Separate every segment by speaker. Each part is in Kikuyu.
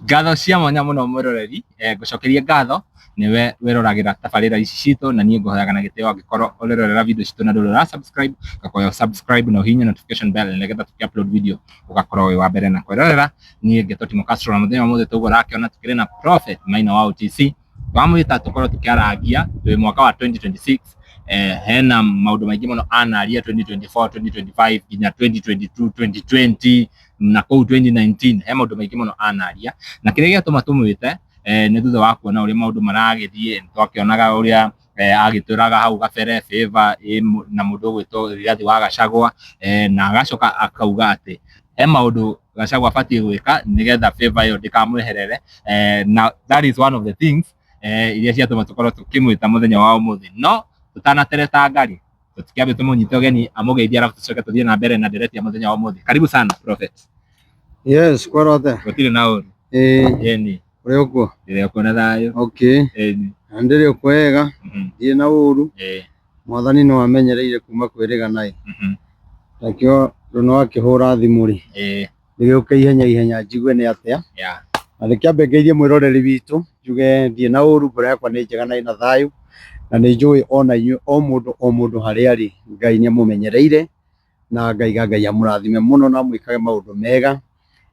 Speaker 1: Ngatho cia mwanya muno mwiroreri, ngucokeria ngatho niwe wiroragira tabarira ici citũ, na niĩ ngũhoyaga na gĩtĩo angĩkorwo ũrĩrorera video citũ na ndũrĩ ũra subscribe, ngakoya subscribe na ũhihinye notification bell nĩgetha tũkĩ upload video ũgakorwo wĩ wa mbere na kwĩrorera. Niĩ ngetwo Timo Castro, na mũthenya wa ũmũthĩ tũguo ũrakĩona tũkĩrĩ na Prophet Maina wa OTC. Twamwĩta tũkorwo tũkĩarangia twĩ mwaka wa 2026. Hena maũndũ maingĩ mũno anaria 2024, 2025 nginya 2022, 2020 na kũu 2019, he maũndũ maingĩ mũno anaria, na kĩrĩa gĩatũma tũmwĩte nĩ thutha wa kuona ũrĩa maũndũ maragĩthiĩ. Twakĩonaga ũrĩa agĩtwĩraga hau gabere favor na mũndũ ũgwĩtwo Rigathi wa Gachagua, na agacoka akauga atĩ he maũndũ Gachagua abatiĩ gwĩka nĩgetha favor ĩyo ndĩkamweherere, na that is one of the things iria ciatũma tũkorwo tũkĩmwĩta mũthenya wa ũmũthĩ. No tũtanatereta ngari, tũtikĩambe tũmũnyite ũgeni amũgeithie, arabu tũcoke tũthiĩ na mbere na ndereti ya mũthenya wa ũmũthĩ. Karibu sana, Prophet.
Speaker 2: Yes, kwaro atĩa?
Speaker 1: Gũtirĩ na ũru. Ĩni.
Speaker 2: Ũrĩ okuo?
Speaker 1: Ndĩrĩ okuo na thayũ. Ĩni.
Speaker 2: Na ndĩrĩ okuo wega, ndirĩ na ũru. Mwathani no amenyereire kuma kwĩrĩga naĩ. Nakĩo ũndũ no akĩhũra thimũ rĩ, ndĩgĩũke ihenya ihenya njigue nĩ atĩa. Na rĩkĩambe ngeithie mwĩroreri witũ, njuge ndirĩ na ũru, ngoro yakwa nĩ njega na ĩna thayũ, na nĩ njũĩ ona inyuĩ o mũndũ o mũndũ harĩa arĩ, Ngai nĩ amũmenyereire, na ngaiga Ngai amũrathime mũno na amwĩkage maũndũ mega.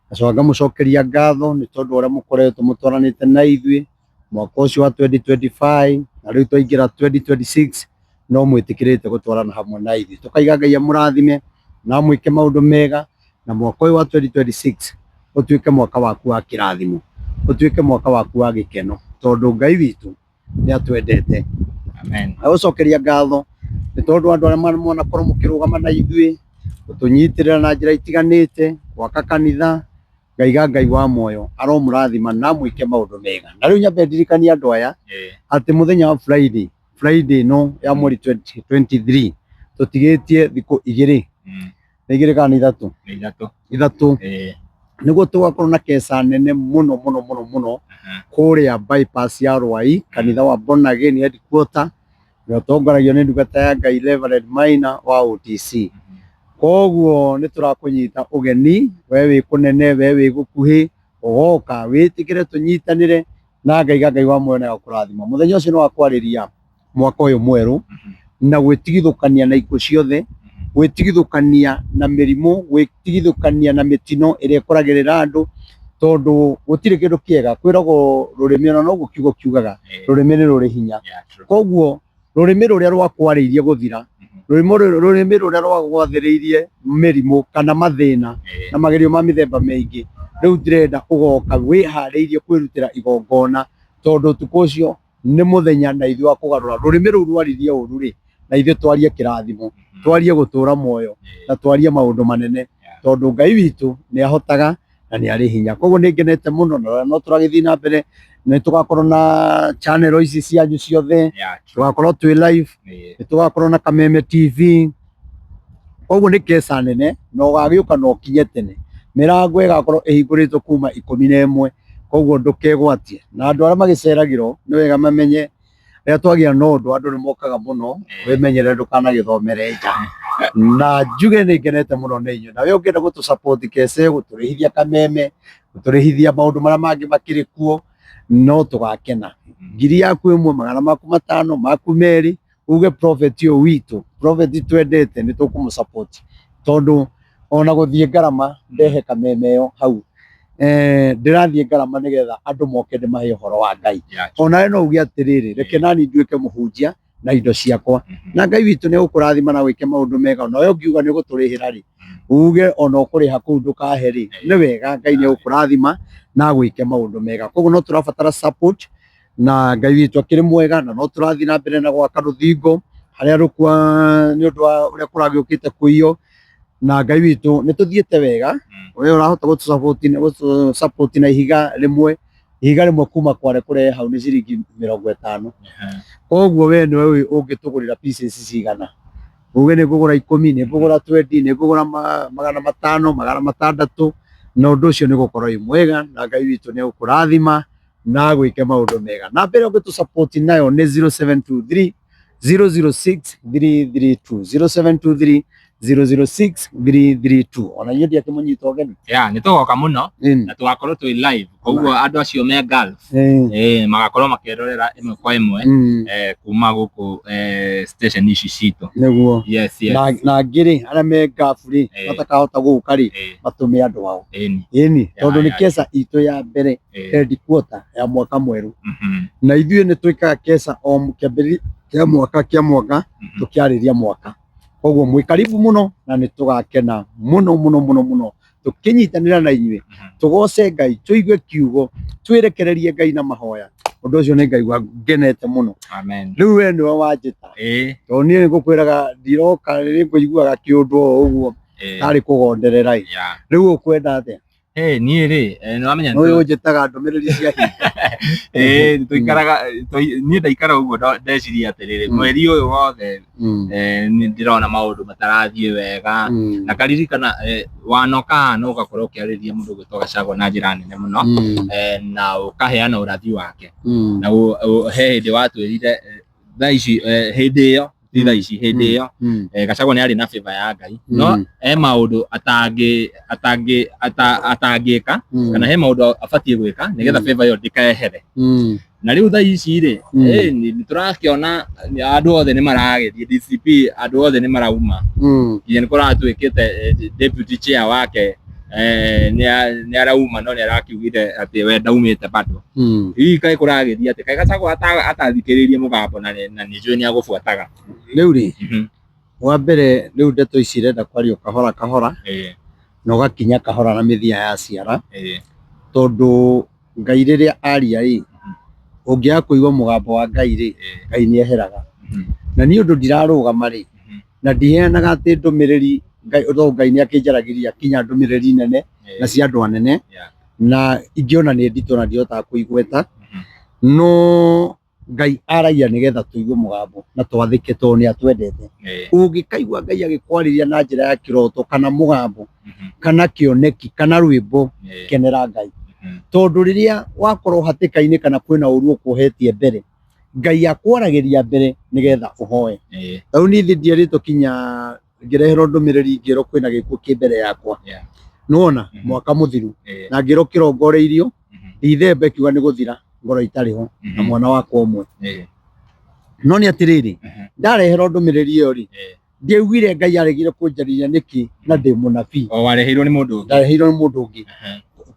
Speaker 2: Ngacoka ngamũcokeria ngatho nĩ tondũ ũrĩa mũkoretwo mũtwaranĩte na ithuĩ mwaka ũcio wa 2025, na rĩu twaingĩra 2026 no mwĩtĩkĩrĩte gũtwarana hamwe na ithuĩ. Tũkaiga Ngai amũrathime na amwĩke maũndũ mega, na mwaka ũyũ wa 2026 ũtuĩke mwaka waku wa kĩrathimo, ũtuĩke mwaka waku wa gĩkeno, tondũ Ngai witũ nĩ atwendete.
Speaker 1: Amen.
Speaker 2: Agũcokeria ngatho nĩ tondũ andũ arĩa mwanakorwo mũkĩrũgama na ithuĩ gũtũnyitĩrĩra na njĩra itiganĩte, gwaka kanitha, ngaiga Ngai wa muoyo aromũrathima na amwĩke maũndũ mega. Na rĩu nyambe ndirikanie andũ aya atĩ mũthenya wa Friday, Friday ĩno ya mweri 2023, tũtigĩtie thikũ igĩrĩ, nĩ igĩrĩ kana nĩ ithatũ?
Speaker 1: Nĩ ithatũ.
Speaker 2: Ithatũ. Nĩguo tũgakorwo na keca nene mũno mũno mũno mũno kũrĩa bypass ya Rwai, kanitha wa Born Again headquarter, ũrĩa ũtongoragio nĩ ndungata ya Ngai Reverend Maina wa OTC. Koguo nĩ tũrakũnyita ũgeni, we wĩ kũnene, we wĩ gũkuhĩ, ũgoka wĩtĩkĩre tũnyitanĩre, na ngaiga Ngai wa muoyo nĩ agũkũrathima. Mũthenya ũcio nĩ wa kwarĩria mwaka ũyũ mwerũ na gwĩtigithũkania na ikuũ ciothe, gwĩtigithũkania na mĩrimũ, gwĩtigithũkania na mĩtino ĩrĩa ĩkoragĩrĩra andũ, tondũ gũtirĩ kĩndũ kĩega kwĩragwo rũrĩmĩ, ona noguo kiugo kiugaga, rũrĩmĩ nĩ rũrĩ hinya.
Speaker 1: Yeah, true.
Speaker 2: Koguo rũrĩmĩ rũrĩa rwakwarĩirie gũthira, rũrĩmĩ rũrĩa rwagwathĩrĩirie mĩrimũ kana mathĩna na magerio ma mĩthemba mĩingĩ, rĩu ndĩrenda ũgoka wĩharĩirie kwĩrutĩra igongona, tondũ ũtukũ ũcio nĩ mũthenya na ithuĩ wa kũgarũra rũrĩmĩ rũu rwaririe ũru rĩ, na ithuĩ twarie kĩrathimo, twarie gũtũra muoyo, na twarie maũndũ manene, tondũ Ngai witũ nĩ ahotaga na nĩ arĩ hinya. Koguo nĩ ngenete mũno na no tũragĩthiĩ na mbere, nĩ tũgakorwo na channel ici cianyu ciothe, tũgakorwo twĩ live, nĩ tũgakorwo na Kameme TV. Koguo nĩ keca nene na ũgagĩũka na ũkinye tene. Mĩrango ĩgakorwo ĩhingũrĩtwo kuma 11, koguo ndũkegwatie. Na andũ arĩa magĩceragĩrwo nĩ wega mamenye rĩrĩa twagĩa na ũndũ andũ nĩ mokaga mũno, wĩmenyerere ndũkanagĩthomere nja. Na njuge nĩ ngenete mũno nĩ inyuĩ. Na we ũngĩenda gũtũ support kece, gũtũrĩhithia Kameme, gũtũrĩhithia maũndũ marĩa mangĩ makĩrĩ kuo, no tũgakena. Ngiri yaku ĩmwe, magana maku matano, maku merĩ, uge prophet ũyũ witũ, prophet twendete, nĩ tũkũmũ support. Tondũ ona gũthiĩ ngarama ndehe Kameme ĩyo hau, ndĩrathiĩ ngarama nĩgetha andũ moke ndĩmahe ũhoro wa Ngai. Onawe no uge atĩrĩrĩ, reke nani nduĩke mũhunjia na indo ciakwa, na Ngai witũ nĩ egũkũrathima na wĩke maũndũ mega. Onawe ũngiuga nĩ ũgũtũrĩhĩra rĩ, uge ona ũkũrĩha kũu ndũkahe rĩ, nĩ wega, Ngai nĩ egũkũrathima na agwĩke maũndũ mega. Koguo no tũrabatara support, na Ngai witũ akĩrĩ mwega, na no tũrathiĩ na mbere na gwaka rũthingo harĩa rũkua nĩ ũndũ wa ũrĩa kũragĩũkĩte kũiywo, na Ngai witũ nĩ tũthiĩte wega. We ũrahota gũtũ support na ihiga rĩmwe, ihiga rĩmwe kuma Kware kũrehe hau nĩ ciringi 50. Koguo we nĩwe ũngĩtũgũrĩra pieces cigana, uge nĩ ngũgũra 10, nĩ ngũgũra 20, nĩ ngũgũra 500, 600, na ũndũ ũcio nĩ gũkorwo wĩ mwega, na Ngai witũ nĩ egũkũrathima na agwĩke maũndũ mega. Namba ĩrĩa ũngĩtũ support nayo nĩ 0723 006 332, 0723. 006 332. Ona inyuĩ ndiakĩmũnyita ũgeni.
Speaker 1: Ya, nĩ tũgoka mũno na tũgakorwo twĩ live, koguo andũ acio me Gulf magakorwo makĩrorera ĩmwe kwa ĩmwe kuma gũkũ station ici citũ.
Speaker 2: Nĩguo.
Speaker 1: Yes, yes.
Speaker 2: Na angĩ rĩ, arĩa me Gulf rĩ, matakahota gũka rĩ, matũme andũ ao. Ĩni, tondũ nĩ keca itũ ya mbere headquarter ya mwaka mwerũ. Na ithuĩ nĩ twĩkaga keca o kĩambĩrĩria kĩa mwaka tũkĩarĩria mwaka. Koguo mwĩ karibu mũno na nĩ tũgakena mũno mũno mũno mũno tũkĩnyitanĩra na inyuĩ, tũgoce Ngai, tũigue kiugo, twĩrekererie Ngai na mahoya. Ũndũ ũcio nĩ ngaigua ngenete mũno.
Speaker 1: Amen.
Speaker 2: Rĩu we nĩwe wanjĩta. Tondũ niĩ nĩngũkwĩraga ndiroka rĩrĩ ngũiguaga kĩũndũ o ũguo tarĩ kũgonderera ĩ. Rĩu ũkwenda atĩa?
Speaker 1: Hey, niĩ rĩ, nĩ wamenya
Speaker 2: Nĩ ũyũ ũnjĩtaga ndũmĩrĩri cia hingo.
Speaker 1: Tũikaraga niĩ ndaikara ũguo ndeciria atĩrĩrĩ, mweri ũyũ wothe nĩ ndĩrona maũndũ matarathiĩ wega, na ngaririkana wanoka haha na ũgakorwo ũkĩarĩria mũndũ ũgwĩtwo Gachagua na njĩra nene mũno, na ũkaheana ũrathi wake, na he hĩndĩ watwĩrire thaa ici, hĩndĩ ĩyo ti thaa ici, hĩndĩ ĩyo Gachagua nĩ arĩ na favor ya Ngai, no he maũndũ atangĩka kana he maũndũ abatiĩ gwĩka nĩgetha favor ĩyo ndĩkehere. Na rĩu thaa ici rĩ, nĩ tũrakĩona andũ othe nĩ maragĩthiĩ DCP, andũ othe nĩ marauma, nginya nĩ kũratuĩkĩte deputy chair wake nĩ arauma, no nĩ arakiugire atĩ we ndaumĩte bado. Hihi kaĩ kũragĩthiĩ atĩ kaĩ Gachagua atathikĩrĩirie mũgambo na nĩ njũĩ nĩ agũbuataga.
Speaker 2: Rĩu rĩ, wa mbere rĩu ndeto ici irenda kwario kahora kahora na ũgakinya kahora na mĩthia ya ciara, tondũ Ngai rĩrĩa aria ĩ, ũngĩaga kũigua mũgambo wa Ngai rĩ, Ngai nĩ eheraga. Na niĩ ũndũ ndirarũgama rĩ, na ndiheanaga atĩ ndũmĩrĩri Ngai, tondũ Ngai nĩ akĩnjaragĩria kinya ndũmĩrĩri nene na cia andũ anene, na ingĩona nĩ nditũ na ndihotaga kũigweta, no Ngai aragia nĩgetha tũigue mũgambo na twathĩke tondũ nĩ atwendete. Ũngĩkaigua Ngai agĩkwarĩria na njĩra ya kĩroto kana mũgambo kana kĩoneki kana rwĩmbo, kenera Ngai. Tondũ rĩrĩa wakorwo hatĩka-inĩ kana kwĩna ũru ũkuohetie mbere, Ngai akwaragĩria mbere nĩgetha ũhoe. Rĩu niĩ thĩ ndierĩtwo kinya ngĩreherwo ndũmĩrĩri ngĩrwo kwĩna gĩkuũ kĩ mbere yakwa. Nĩwona mwaka mũthiru na ngĩrwo kĩrongoreirio Dithemba ĩkiuga nĩ gũthira ngoro itarĩ ho na mwana wakwa ũmwe. No nĩ atĩrĩrĩ, ndareherwo ndũmĩrĩri ĩyo rĩ, ndiaiguire Ngai aregire kũnjarĩria nĩkĩ na ndĩ mũnabii.
Speaker 1: O wareheirwo nĩ mũndũ ũngĩ.
Speaker 2: Ndareheirwo nĩ mũndũ ũngĩ.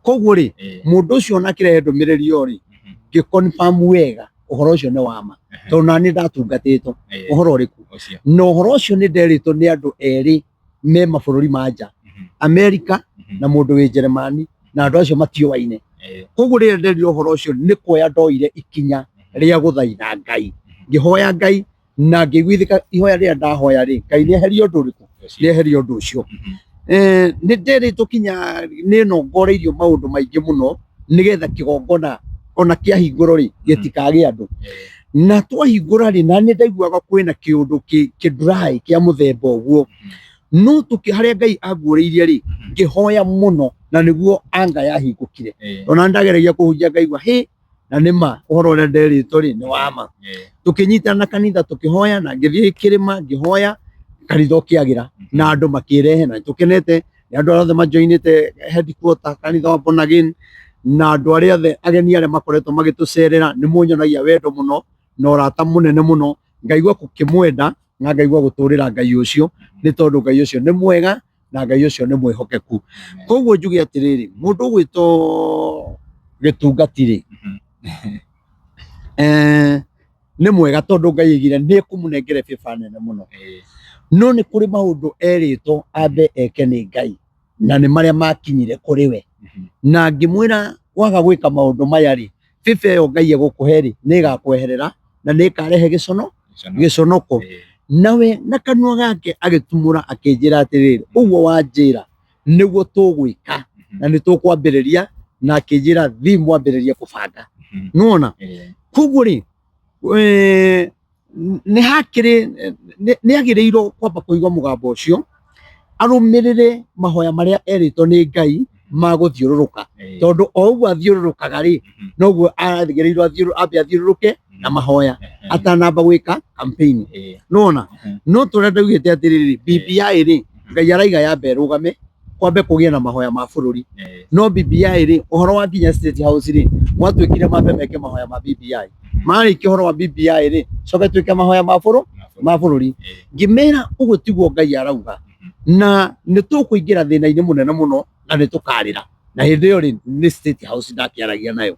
Speaker 2: Koguo rĩ, mũndũ ũcio ona akĩrehe ndũmĩrĩri ĩyo rĩ, ngĩ confirm wega ũhoro ũcio nĩ wa ma, tondũ nani ndatungatĩtwo ũhoro ũrĩkũ, na ũhoro ũcio nĩ nderĩtwo nĩ andũ erĩ me mabũrũri ma nja, Amerika na mũndũ wĩ Jeremani, na andũ acio matioaine. Koguo rĩrĩa nderire ũhoro ũcio nĩ kuoya ndoire ikinya rĩa gũthaitha Ngai, ngĩhoya Ngai na ngĩiguithĩka ihoya rĩrĩa ndahoya rĩ, Ngai nĩ eherie ũndũ ũrĩkũ, nĩ eherie ũndũ ũcio. Nĩ nderĩtwo kinya nĩ nongoreirio maũndũ maingĩ mũno nĩgetha kĩgongona ona kĩahingũrwo rĩ gĩtikagĩe andũ. Na twahingũra rĩ, na nĩ ndaiguaga kwĩna kĩũndũ kĩ dry kĩa mũthemba ũguo, no tũkĩ harĩa Ngai anguũrĩirie rĩ, ngĩhoya mũno na nĩguo anga yahingũkire. Ona ndageragia kũhunjia ngaigua hĩ, na nĩ ma ũhoro ũrĩa nderĩtwo rĩ nĩ wa ma. Tũkĩnyitana na kanitha tũkĩhoya, na ngĩthiĩ kĩrĩma ngĩhoya, kanitha ũkĩagĩra na andũ makĩrehe, na tũkenete nĩ andũ arĩa othe majoinĩte headquarter kanitha wa Born Again, na andũ arĩa othe ageni arĩa makoretwo magĩtũcerera nĩ munyonagia wendo mũno na ũrata mũnene mũno, ngaigua gũkĩmwenda na ngaigua gũtũrĩra Ngai ũcio, nĩ tondũ Ngai ũcio nĩ mwega na Ngai ũcio nĩ mwĩhokeku. Koguo njuge atĩrĩrĩ, mũndũ ũgwĩtwo gĩtungati rĩ, nĩ mwega tondũ Ngai aigire nĩ ekũmũnengere favor nene mũno, no nĩ kũrĩ maũndũ erĩtwo ambe eke nĩ Ngai, na nĩ marĩa makinyire kũrĩ we, na ngĩmwĩra waga gwĩka maũndũ maya rĩ, favor ĩyo Ngai egũkũhe rĩ, nĩ ĩgakweherera na nĩ ĩkarehe gĩconoko. Nawe na kanua gake agĩtumũra akĩnjĩra atĩrĩrĩ, ũguo wanjĩra nĩguo tũgwĩka na nĩ tũkwambĩrĩria, na akĩnjĩra thiĩ mwambĩrĩrie kũbanga. Nĩwona? Koguo rĩ, nĩ hakĩrĩ nĩ agĩrĩirwo kwamba kũigua mũgambo ũcio, arũmĩrĩre mahoya marĩa erĩtwo nĩ Ngai ma gũthiũrũrũka, tondũ o ũguo athiũrũrũkaga rĩ, noguo agĩrĩirwo ambe athiũrũrũke na mahoya atanamba gwĩka campaign. Nĩwona? No tũrĩa ndaugĩte atĩrĩrĩ, BBI rĩ, Ngai araiga yambe ĩrũgame kwambe kũgĩe na mahoya ma bũrũri. No BBI rĩ, ũhoro wa nginya State House rĩ, gwatuĩkire mambe meke mahoya ma BBI. Marĩkia ũhoro wa BBI rĩ, coke twĩke mahoya ma bũrũri. Ngĩmera ũguo tiguo Ngai arauga, na nĩ tũkũingĩra thĩna-inĩ mũnene mũno na nĩ tũkarĩra. Na hĩndĩ ĩyo rĩ, nĩ State House ndakĩaragia nayo.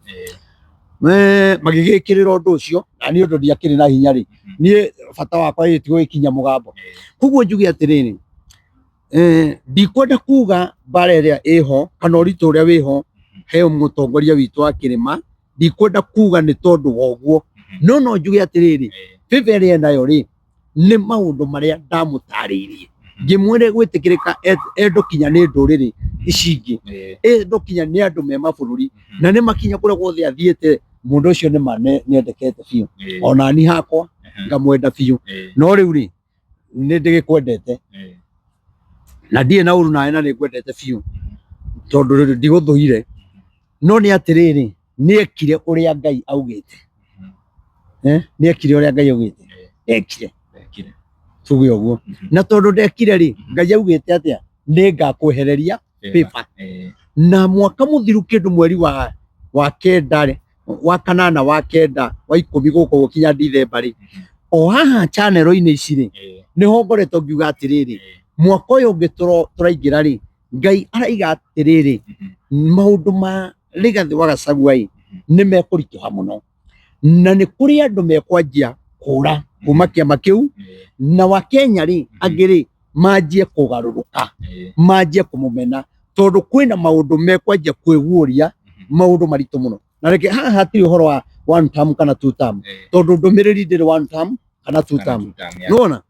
Speaker 2: Magĩgĩkĩrĩra ũndũ ũcio, na niĩ ũndũ ndiakĩrĩ na hinya rĩ, niĩ bata wakwa rĩ ti gũgĩkinya mũgambo. Koguo njuge atĩrĩrĩ, ndikwenda kuga mbara ĩrĩa ĩho kana ũritũ ũrĩa wĩho he mũtongoria witũ wa kĩrĩma, ndikwenda kuga nĩ tondũ wa ũguo, no no njuge atĩrĩrĩ, favor ĩrĩa enayo rĩ, nĩ maũndũ marĩa ndamũtarĩirie ngĩmwĩre gwĩtĩkĩrĩka endwo kinya nĩ ndũrĩrĩ ici ingĩ, endwo kinya nĩ andũ me mabũrũri, na nĩ makinya kũrĩa guothe athiĩte, mũndũ ũcio nĩ ma nĩendekete biũ, ona niĩ hakwa ngamwenda biũ, no rĩu rĩ nĩ ndĩgĩkwendete na ndirĩ na ũru nawe na nĩ ngwendete biũ tondũ rĩrĩ ndigũthũire, no nĩ atĩrĩrĩ, nĩ ekire ũrĩa Ngai augĩte. Nĩ ekire ũrĩa Ngai augĩte, ndekire, tuge ũguo. Na tondũ ndekire rĩ, Ngai augĩte atĩa? Nĩ ngakwehereria favor. Na mwaka mũthiru kĩndũ mweri wa kenda rĩ, wa kanana, wa kenda, wa ikũmi gũkũ gũkinya Dithemba rĩ, o haha channel-inĩ ici rĩ, nĩho ngoretwo ngiuga atĩrĩrĩ, mwaka ũyũ ũngĩ tũraingĩra rĩ, Ngai araiga atĩrĩrĩ, maũndũ ma Rigathĩ wa Gachagua ĩ nĩ mekũritũha mũno, na nĩ kũrĩ andũ mekwanjia kũra kuma kĩama kĩu, na Wakenya rĩ angĩ rĩ manjie kũgarũrũka, manjie kũmũmena, tondũ kwĩna maũndũ mekwanjia kwĩguũria, maũndũ maritũ mũno. Na reke haha hatirĩ ũhoro wa one term kana two term, tondũ ndũmĩrĩri ndĩrĩ one term kana two term. Nĩwona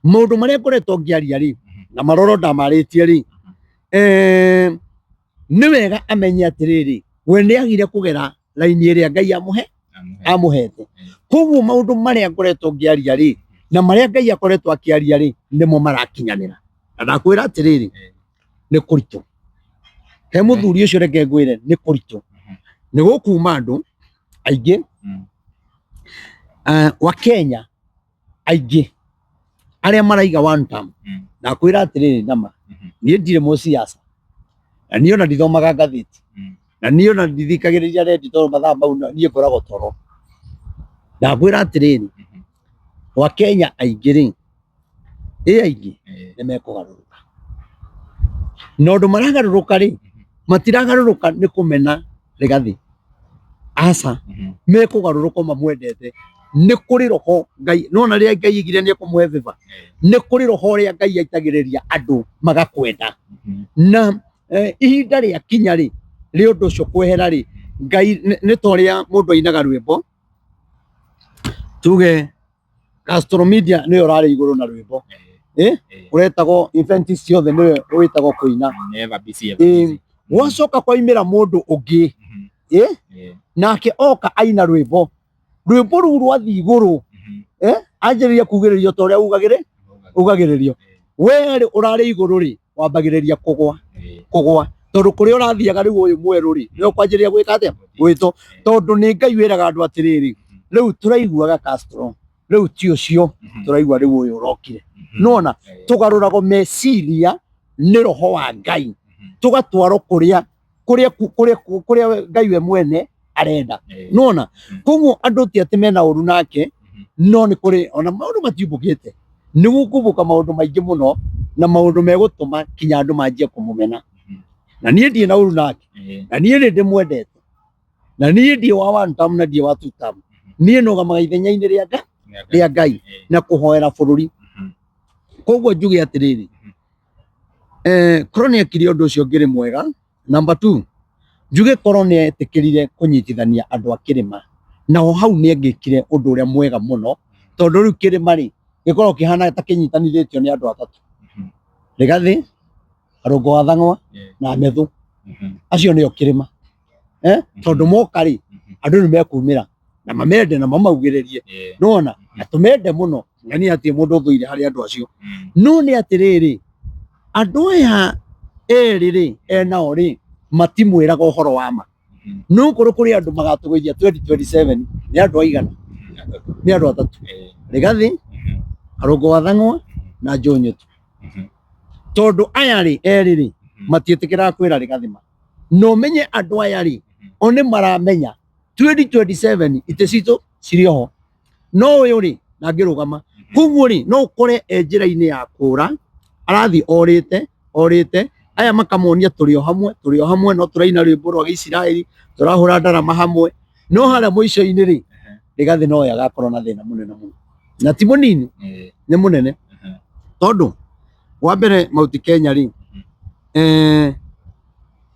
Speaker 2: maũndũ marĩa ngoretwo ngĩaria rĩ, na maroro ndamarĩtie rĩ, nĩ wega amenye atĩrĩrĩ, we nĩ agire kũgera raini ĩrĩa Ngai amũhete. Koguo maũndũ marĩa ngoretwo ngĩaria rĩ, na marĩa Ngai akoretwo akĩaria rĩ, nĩmo marakinyanĩra. Na ndakwĩra atĩrĩrĩ, nĩ kũritũ he mũthuri ũcio, reke ngwĩre nĩ kũritũ, nĩ gũkuma andũ aingĩ wa Kenya aingĩ arĩa maraiga one term. Ndakwĩra atĩrĩrĩ, nama niĩ ndirĩ mũciaca, na niĩ ona ndithomaga ngathĩti, na niĩ ona ndithikagĩrĩria redio tondũ mathaa mau niĩ ngoragwo toro. Ndakwĩra atĩrĩrĩ, wa Kenya aingĩ rĩ, ĩ aingĩ nĩ mekũgarũrũka, na ũndũ maragarũrũka rĩ, matiragarũrũka nĩ kũmena Rigathĩ, aca, mekũgarũrũka mamwendete. Nĩ kũrĩ roho Ngai nona rĩrĩa Ngai aigire nĩ ekũmũhe favor, nĩ kũrĩ roho ũrĩa Ngai aitagĩrĩria andũ magakwenda, na ihinda rĩa kinya rĩ, rĩa ũndũ ũcio kwehera rĩ, Ngai nĩ ta ũrĩa mũndũ ainaga rwĩmbo, tuge Castro Media nĩyo ũrarĩ igũrũ na rwĩmbo ũretagwo event ciothe nĩwe wĩtagwo kũina.
Speaker 1: Never busy, ever busy.
Speaker 2: Gwacoka kwaimĩra mũndũ ũngĩ, nake oka aina rwĩmbo, rwĩmbo rũu rwathiĩ igũrũ, anjĩrĩria kugĩrĩrio ta ũrĩa ugagĩrĩrio, we rĩ ũrarĩ igũrũ rĩ, wambagĩrĩria kũgwa kũgwa, tondũ kũrĩa ũrathiaga rĩu ũyũ mwerũ rĩ, nĩwe ũkwanjĩrĩria gwĩka atĩa, gwĩtwo, tondũ nĩ Ngai wĩraga andũ atĩrĩrĩ, rĩu tũraiguaga Castro, rĩu ti ũcio tũraigua, rĩu ũyũ ũrokire. Nona tũgarũragwo meciria nĩ roho wa Ngai, tũgatwarwo kũrĩa kũrĩa kũrĩa kũrĩa Ngai we mwene arenda. Nona koguo andũ ti atĩ mena ũru nake, no nĩ kũrĩ ona maũndũ matiumbũkĩte, nĩ gũkumbũka maũndũ maingĩ mũno, na maũndũ megũtũma kinya andũ manjie kũmũmena. Na niĩ ndirĩ na ũru nake, na niĩ nĩ ndĩmwendete, na niĩ ndirĩ wa one term na ndirĩ wa two term. Niĩ nũgamaga ithenya-inĩ rĩa Ngai na kũhoera bũrũri. Koguo njuge atĩrĩrĩ, korwo nĩ ekire ũndũ ũcio ũngĩrĩ mwega. Number two, njuge korwo nĩ etĩkĩrire kũnyitithania andũ a kĩrĩma, naho hau nĩ angĩkire ũndũ ũrĩa mwega mũno, tondũ rĩu kĩrĩma rĩ gĩkoragwo kĩhana ta kĩnyitanithĩtio nĩ andũ atatũ, Rigathĩ, Karũngũ wa Thang'wa na Methu. Acio nĩo kĩrĩma, tondũ moka rĩ, andũ nĩ mekumĩra na mamende na mamaugĩrĩrie, nĩwona, na tũmende mũno, na niĩ hatirĩ mũndũ ũthũire harĩ andũ acio. No nĩ atĩrĩrĩ, andũ aya erĩ rĩ, enao rĩ, matimwĩraga ũhoro wa ma. No korwo kũrĩ andũ magatũgũithia 2027 nĩ andũ aigana? Nĩ andũ atatũ, Rigathĩ, Karũngũ wa Thang'wa na Joe Nyutu. Tondũ aya rĩ erĩ rĩ matiĩtĩkĩraga kwĩra Rigathĩ ma. Na ũmenye andũ aya rĩ o nĩ maramenya 2027 itĩ citũ cirĩ oho, no ũyũ rĩ ndangĩrũgama. Koguo rĩ no ũkore e njĩra-inĩ ya kũra, arathiĩ orĩte orĩte, aya makamonia tũrĩ o hamwe, tũrĩ o hamwe, no tũraina rwĩmbo rwa Gĩisiraeli, tũrahũra ndarama hamwe, no harĩa mũico-inĩ rĩ Rigathĩ no we agakorwo na thĩna mũnene mũno, na ti mũnini, nĩ mũnene. Tondũ wa mbere Mount Kenya rĩ,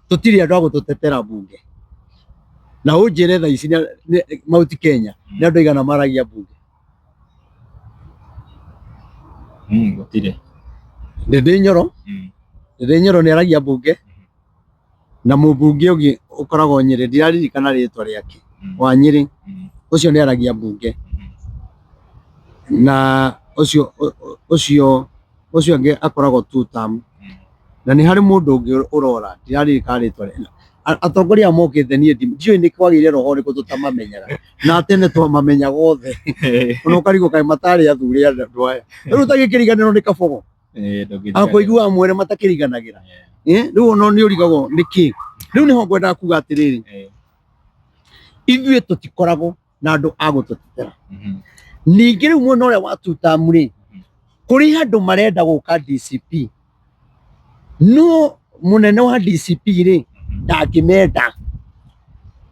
Speaker 2: tũtirĩ andũ a gũtũtetera mbunge, na ũnjĩre thaa ici Mount Kenya nĩ andũ aigana maragia mbunge?
Speaker 1: Gũtirĩ.
Speaker 2: Ndĩndĩ Nyoro, Ndĩndĩ Nyoro nĩ aragia mbunge, na mũmbunge ũngĩ ũkoragwo Nyĩrĩ, ndiraririkana rĩtwa rĩake, wa Nyĩrĩ, ũcio nĩ aragia mbunge, na ũcio ũcio ũcio ũngĩ akoragwo two term, na nĩ harĩ mũndũ ũngĩ ũrora, ndiraririkana rĩtwa rĩake. Atongoria aya mokĩte niĩ ndiũĩ nĩ kwagĩire roho ũrĩkũ tũtamamenyaga, na tene twamamenyaga othe, ona ũkarigwo kaĩ matarĩ athure andũ aya. Rĩu ũtagĩkĩriganĩrwo nĩ Kabogo, akũiguaga mwene matakĩriganagĩra. Rĩu ona nĩ ũrigagwo nĩkĩ. Rĩu nĩho ngwendaga kuga atĩrĩrĩ, ithuĩ tũtikoragwo na andũ a gũtũtetera. Ningĩ rĩu mwena ũrĩa wa two term rĩ, kũrĩ andũ marenda gũka DCP, no mũnene wa DCP rĩ ndangĩmenda.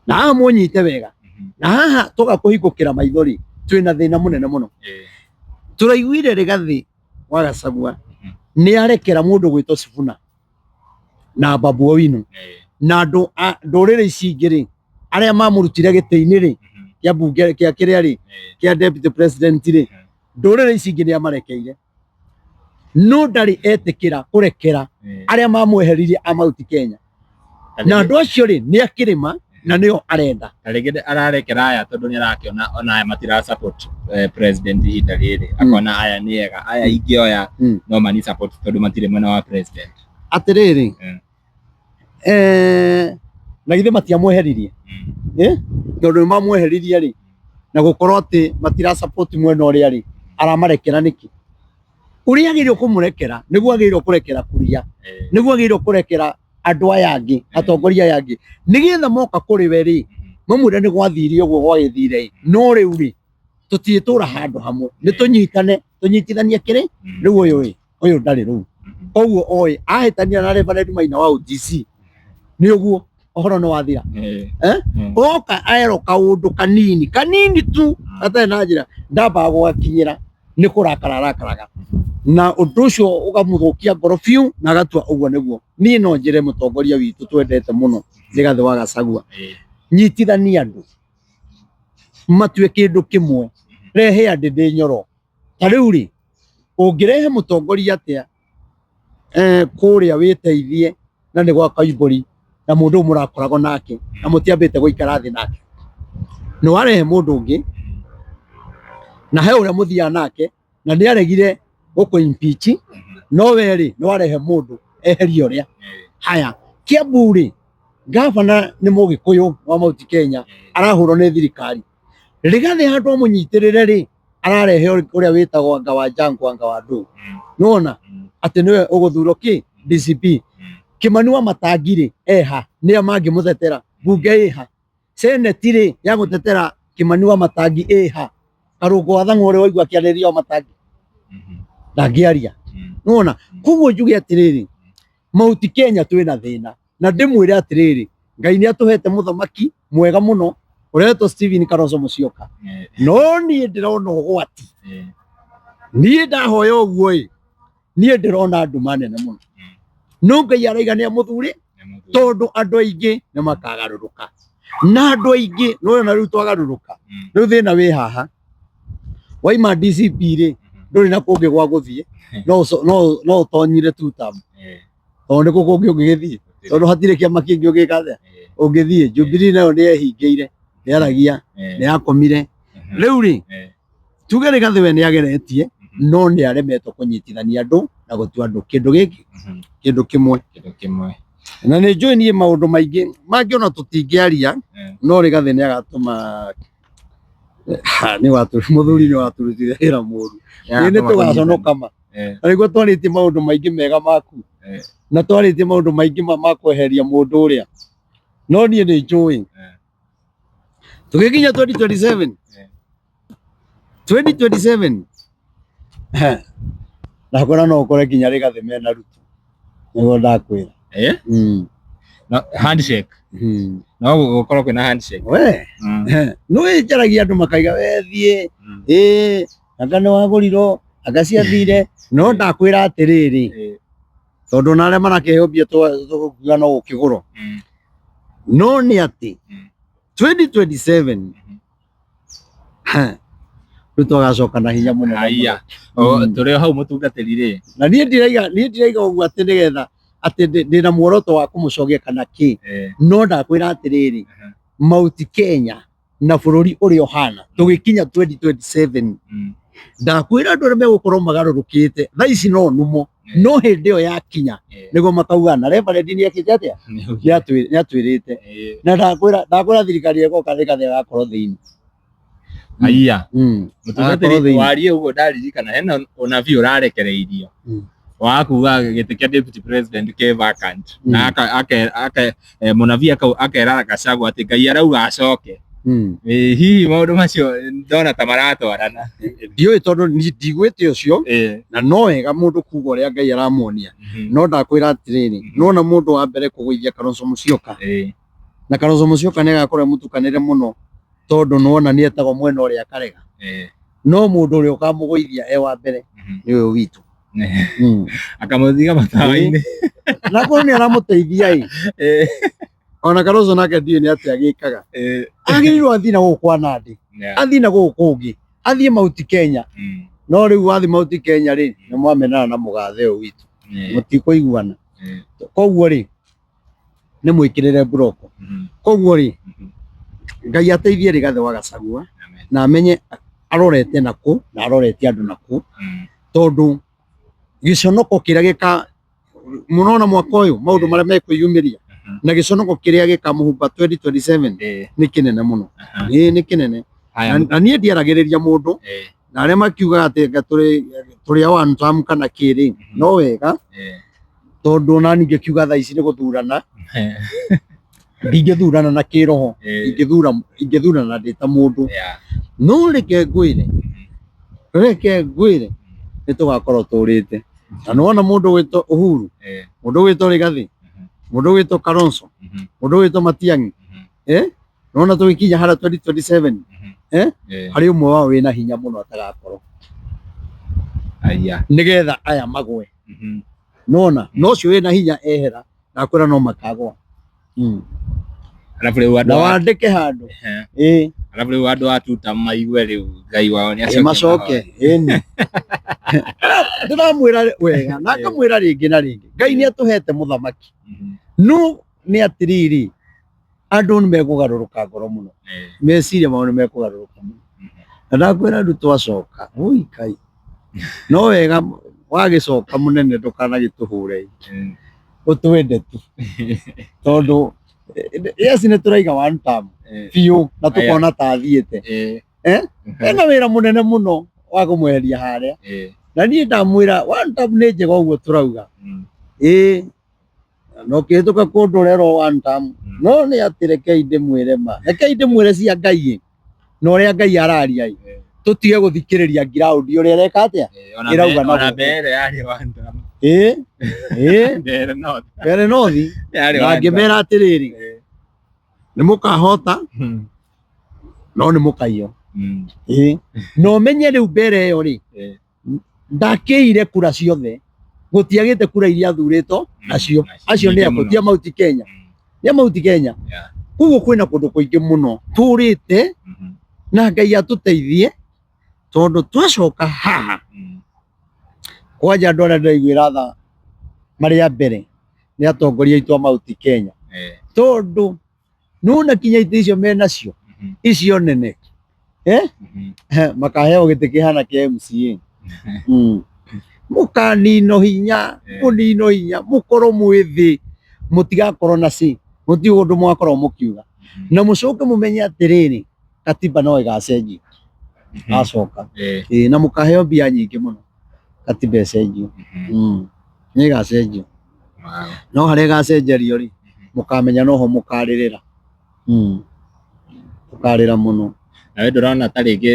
Speaker 2: Na haha mũnyite wega, na haha twaga kũhingũkĩra maitho rĩ, twĩna thĩna mũnene mũno. Tũraiguire Rigathĩ wa Gachagua nĩ arekera mũndũ gwĩtwo Sifuna na Babu Owino na andũ a ndũrĩrĩ ici ingĩ rĩ, arĩa mamũrutire gĩtĩ-inĩ rĩ kĩa mbunge kĩa kĩrĩa rĩ kĩa deputy president rĩ, ndũrĩrĩ ici ingĩ nĩ amarekeire, no ndarĩ etĩkĩra kũrekera arĩa mamweheririe a Mount Kenya, na andũ acio rĩ nĩ akĩrĩma na nĩo arenda.
Speaker 1: Ta rĩngĩ ararekera aya tondũ nĩ arakĩona ona aya matira support president ihinda rĩrĩ, akona aya nĩ ega, aya ingĩoya no mani support tondũ matirĩ mwena wa president.
Speaker 2: Atĩrĩrĩ, na githĩ matiamweheririe? Tondũ nĩ mamweheririe rĩ, na gũkorwo atĩ matira support mwena ũrĩa rĩ, aramarekera nĩkĩ? Ũrĩa agĩrĩirwo kũmũrekera nĩguo agĩrĩirwo kũrekera Kuria, nĩguo agĩrĩirwo kũrekera andũ aya angĩ, atongoria aya angĩ, nĩgetha moka kũrĩ we rĩ, mamwĩre nĩ gwathire ũguo gwagĩthire ĩ, no rĩu rĩ tũtirĩtũra handũ hamwe, nĩ tũnyitane, tũnyitithanie kĩrĩ rĩu ũyũ ĩ, ũyũ ndarĩ rũu. Koguo oĩ ahĩtania na Reverend Maina wa OGC nĩ ũguo ũhoro nĩ wathira. Oka aerwo kaũndũ kanini kanini tu gatarĩ na njĩra, ndambaga gũgakinyĩra, nĩ kũrakara arakaraga, na ũndũ ũcio ũkamũthũkia ngoro biũ, na agatua ũguo nĩguo. Niĩ no njĩre mũtongoria witũ twendete mũno Rigathĩ wa Gachagua, nyitithania andũ matue kĩndũ kĩmwe, rehe andũ Nyoro. Ta rĩu rĩ, ũngĩrehe mũtongoria atĩa kũrĩa wĩteithie na nĩ gwa Koimbũri na mũndũ ũyũ mũrakoragwo nake na mũtiambĩte gũikara thĩ nake, nĩ warehe mũndũ ũngĩ na he ũrĩa mũthiaga nake na nĩ aregire gũkũ impeach, no we rĩ nĩ warehe mũndũ eherie ũrĩa. Haya, Kiambu rĩ, gavana nĩ mũgĩkũyũ wa Mount Kenya, arahũrwo nĩ thirikari. Rigathĩ handũ amũnyitĩrĩre rĩ, ararehe ũrĩa wĩtagwo anga wa Jango anga wa ndũ, nĩwona atĩ nĩwe ũgũthurwo kĩ DCP. Kimani wa Matangi rĩ eha, nĩa mangĩmũtetera? Mbunge ĩha? Senate rĩ ya gũtetera Kimani wa Matangi ĩha? Karũngo wa Thang'wa ũrĩa waigua akĩarĩria wa Matangi ndangĩaria, nĩwona. Koguo njuge atĩrĩrĩ, Mount Kenya twĩna thĩna, na ndĩmwĩre atĩrĩrĩ, Ngai nĩ atũhete mũthamaki mwega mũno ũretwo Stephen Kalonzo Musyoka, no niĩ ndĩrona ũgwati. Niĩ ndahoya ũguo ĩ, niĩ ndĩrona nduma nene mũno, no Ngai araiga nĩ amũthure, tondũ andũ aingĩ nĩ makagarũrũka, na andũ aingĩ nĩwona rĩu twagarũrũka, rĩu thĩna wĩ haha, waima DCP rĩ, ndũrĩ na kũngĩ gwa gũthiĩ, no ũtonyire two term, tondũ nĩ kũ kũngĩ ũngĩgĩthiĩ, tondũ hatirĩ kĩama kĩngĩ ũngĩka atĩa ũngĩthiĩ. Jubilee nayo nĩ yehingĩire, nĩ yaragia, nĩ yakomire. Rĩu rĩ, tuge Rigathĩ we nĩ ageretie, no nĩ aremetwo kũnyitithania andũ na gũtua andũ kĩndũ gĩkĩ kĩndũ kĩmwe.
Speaker 1: Kĩndũ kĩmwe.
Speaker 2: Na nĩ njũĩ niĩ maũndũ maingĩ mangĩ ona tũtingĩaria, no Rigathĩ nĩ agatũma nĩ watũ mũthuri nĩ watũrutire wĩra mũru, nĩ tũgaconoka ma. Na nĩguo twarĩtie maũndũ maingĩ mega maku na twarĩtie maũndũ maingĩ ma kweheria mũndũ ũrĩa, no niĩ nĩ njũĩ tũgĩkinya 2027 2027 ndakwĩra no ũkore nginya Rigathĩ mena Ruto, nĩguo ndakwĩra.
Speaker 1: No, handshake. No gũkorwo kwĩna handshake.
Speaker 2: We nĩ njaragia andũ makaiga we thiĩ ĩĩ anga nĩ wagũrirwo anga ciathire, no ndakwĩra atĩrĩrĩ, tondũ ona arĩa marakĩheo mbia tũkuga no gũkĩgũrwo, no nĩ atĩ 2027 Ruto agacoka na hinya mũnene.
Speaker 1: Haya. Tũrĩ o hau mũtungatĩri rĩ.
Speaker 2: Na niĩ ndiraiga ũguo atĩ nĩgetha atĩ ndĩna muoroto wa kũmũcokia kana kĩ, no ndakwĩra atĩrĩrĩ, Mount Kenya na bũrũri ũrĩa ũhana tũgĩkinya 2027, ndakwĩra andũ arĩa megũkorwo magarũrũkĩte thaa ici no numo, no hĩndĩ ĩyo yakinya nĩguo makauga na Reverend nĩ ekĩte atĩa, nĩ atwĩrĩte. Na ndakwĩra thirikari ĩgoka Rigathĩ agakorwo thĩinĩ.
Speaker 1: Haya.
Speaker 2: Agakorwo
Speaker 1: Mũtungatĩri,
Speaker 2: thĩinĩ.
Speaker 1: warie ũguo ndaririkana hena ũnabii ũrarekereirio wa kuga gĩtĩ kĩa deputy president kĩ vacant, na aka mũnabii akera Gachagua atĩ Ngai arauga acoke. Hihi maũndũ macio ndona ta maratwarana?
Speaker 2: Ndiũĩ tondũ niĩ ndigwĩte ũcio, na no wega mũndũ kuga ũrĩa Ngai aramuonia, no ndakwĩra atĩrĩrĩ, nona mũndũ wa mbere kũgũithia Kalonzo Musyoka, na Kalonzo Musyoka nĩ agakorwo mũtukanĩre mũno tondũ nĩwona nĩ etagwo mwena ũrĩa akarega, no mũndũ ũrĩa ũkamũgũithia e wa mbere nĩ ũyũ witũ.
Speaker 1: Akamũthiga matawa-inĩ.
Speaker 2: Na korwo nĩ aramũteithia ĩ, ona Kalonzo nake ndiũĩ nĩ atĩa agĩkaga, agĩrĩirwo athiĩ na gũkũ kwa Nandi, athiĩ na gũkũ kũngĩ, athiĩ Mount Kenya, no rĩu wathiĩ Mount Kenya rĩ, nĩ mwamenana na mũgathe ũyũ witũ, mũtikũiguana. Koguo rĩ, nĩ mwĩkĩrĩre mburoko. Koguo rĩ, Ngai ateithie Rigathĩ wa Gachagua na amenye arorete nakũ na arorete andũ nakũ, tondũ gĩconoko kĩrĩa gĩka mũnona mwaka ũyũ maũndũ marĩa mekwĩyumĩria na gĩconoko kĩrĩa gĩkamũhumba 2027 nĩ kĩnene mũno. Ĩĩ, nĩ kĩnene. Na niĩ ndiaragĩrĩria mũndũ, na arĩa makiugaga atĩ anga tũrĩ a one term kana kĩrĩ, no wega, tondũ ona niĩ ingĩkiuga thaa ici nĩ gũthurana, ndingĩthurana na kĩroho, ingĩthurana ndĩ ta mũndũ. No reke ngwĩre, reke ngwĩre, nĩ tũgakorwo tũrĩte na nĩwona mũndũ gwĩtwo Uhuru, mũndũ gwĩtwo Rigathĩ, mũndũ gwĩtwo Kalonzo, mũndũ gwĩtwo Matiang'i, nĩwona tũgĩkinya harĩa 2027, harĩ ũmwe wao wĩna hinya mũno atagakorwo
Speaker 1: Aya.
Speaker 2: Nĩgetha aya magwe, nona no ũcio wĩna hinya ehera, ndakwĩra no makagwa.
Speaker 1: Alafu rĩu andũ
Speaker 2: Na wandĩke handũ. Ĩĩ.
Speaker 1: Alafu rĩu andũ a tuta maigue rĩu Ngai wao nĩ acokie.
Speaker 2: Macoke ĩni, ndĩramwĩra wega na ngamwĩra rĩngĩ na rĩngĩ, Ngai nĩ atũhete mũthamaki, no nĩ atĩrĩrĩ, andũ nĩ mekũgarũrũka ngoro mũno, meciria mao nĩ mekũgarũrũka mũno, na ndakwĩra andũ twacoka ui Ngai no wega wagĩcoka mũnene, ndũkanagĩtũhũre, ũtwende tu, tondũ yes, nĩ tũraiga one term biũ na tũkona ta athiĩte. Ena wĩra mũnene mũno wa kũmweheria harĩa, na niĩ ndamwĩra one term nĩ njega ũguo tũrauga, ĩĩ, na ũkĩhĩtũka kũndũ ũrerwo one term, no nĩ atĩ rekei ndĩmwĩre ma, rekei ndĩmwĩre cia Ngai ĩ, na ũrĩa Ngai araria ĩ, tũtige gũthikĩrĩria ground ũrĩa ĩreka atĩa, ĩrauga na
Speaker 1: Ona
Speaker 2: gũkũ.
Speaker 1: mbere yarĩ one term.
Speaker 2: Ĩĩ.
Speaker 1: Mbere North.
Speaker 2: Mbere North.
Speaker 1: Yarĩ
Speaker 2: Na
Speaker 1: one term.
Speaker 2: ngĩmera atĩrĩrĩ, nĩ mũkahota no nĩ mũkaiywo. Ĩĩ, na ũmenye rĩu mbere ĩyo rĩ, ndakĩire kura ciothe, gũtiagĩte kura iria athurĩtwo nacio. Acio nĩ
Speaker 1: Nyingĩ
Speaker 2: akũ
Speaker 1: mũno.
Speaker 2: ti a Mount Kenya, nĩ a Mount Kenya. Koguo kwĩna kũndũ kũingĩ mũno tũrĩte, na Ngai atũteithie tondũ twacoka haha kwanja andũ arĩa ndĩraiguĩra tha marĩ a mbere nĩ atongoria aitũ a Mount Kenya, tondũ nona kinya itĩ icio menacio icio nene, makaheo gĩtĩ kĩhana kĩa MCA. Mũkanino hinya, mũnino hinya, mũkorwo mwĩ thĩ, mũtigakorwo na ci mũtiũ ũndũ mwakorwo mũkiuga, na mũcoke mũmenye atĩrĩrĩ, katiba no ĩgacenjio acoka. Ĩĩ, na mũkaheo mbia nyingĩ mũno. Katiba ĩcenjio. Nĩ ĩgacenjio. No harĩa ĩgacenjerio rĩ, mũkamenya noho mũkarĩrĩra. Mũkarĩra mũno.
Speaker 1: Nawe ndũrona ta rĩngĩ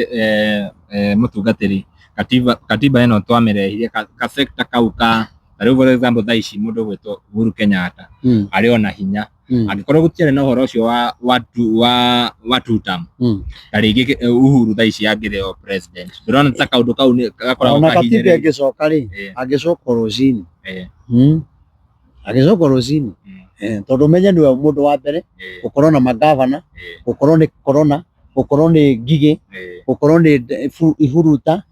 Speaker 1: mũtungatĩri katiba katiba ĩno twamĩrehire ka sector kau ka ta rĩu for example thaa ici mũndũ ũgwĩtwo Uhuru Kenyatta arĩ ona hinya angĩkorwo gũtiarĩ na ũhoro ũcio wa two term ta rĩngĩ Uhuru thaa ici angĩrĩ o president ndũrona ta kaũndũ kau nĩ gakoragwo
Speaker 2: Ona katiba
Speaker 1: kahinyĩrĩirie.
Speaker 2: ĩngĩcoka rĩ, angĩcoka rũcinĩ. Agĩcoka rũcinĩ. Tondũ menye nĩwe mũndũ wa mbere gũkorwo na magavana, gũkorwo nĩ corona, gũkorwo nĩ ngigĩ, gũkorwo nĩ ihuruta,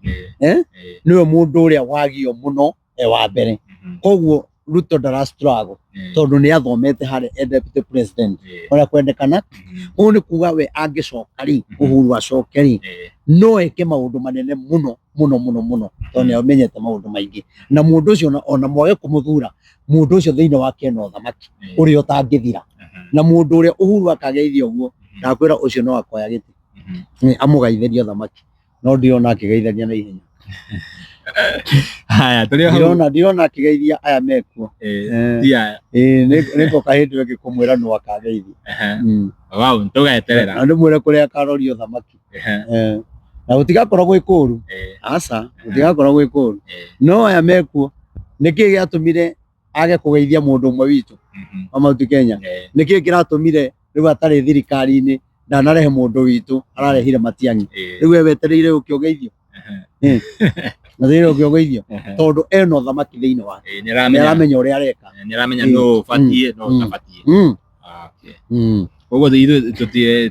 Speaker 2: nĩwe mũndũ ũrĩa wagio mũno e wa mbere. Koguo Ruto ndara struggle tondũ nĩ athomete harĩa e deputy president ũrĩa kwendekana. Ũguo nĩ kuga we angĩcoka rĩ, Uhuru acoke rĩ, no eke maũndũ manene mũno mũno mũno mũno tondũ nĩ amenyete maũndũ maingĩ. Na mũndũ ũcio ona mwage kũmũthura, mũndũ ũcio thĩinĩ wake ena ũthamaki ũrĩa ũtangĩthira. Na mũndũ ũrĩa Uhuru akageithia ũguo, ndakwĩra ũcio no akoya gĩtĩ amũgeithĩrie ũthamaki. No ndirona akĩgeithania na ihenya.
Speaker 1: Haya, tũrĩ o hau.
Speaker 2: Ndirona akĩgeithia aya mekuo.
Speaker 1: Ti aya.
Speaker 2: Nĩ ngoka hĩndĩ ĩyo ĩngĩ kũmwĩra nũ akageithia.
Speaker 1: Wow, tũgeterera.
Speaker 2: Na ndĩmwĩre kũrĩa akaroria ũthamaki. Na gũtigakorwo gwĩ kũru. Aca, gũtigakorwo gwĩ kũru. No aya mekuo, nĩkĩ gĩatũmire age kũgeithia mũndũ ũmwe witũ wa Mount Kenya? Nĩkĩ kĩratũmire rĩu atarĩ thirikari-inĩ ndanarehe mũndũ witũ, ararehire Matiang'i. Rĩu we wetereire ũke ũgeithio? Wetereire ũke ũgeithio? Tondũ ena ũthamaki thĩinĩ wake. Nĩ aramenya ũrĩa areka.
Speaker 1: Nĩ aramenya nũ ũbatiĩ nũ ũtabatiĩ. Koguo ithuĩ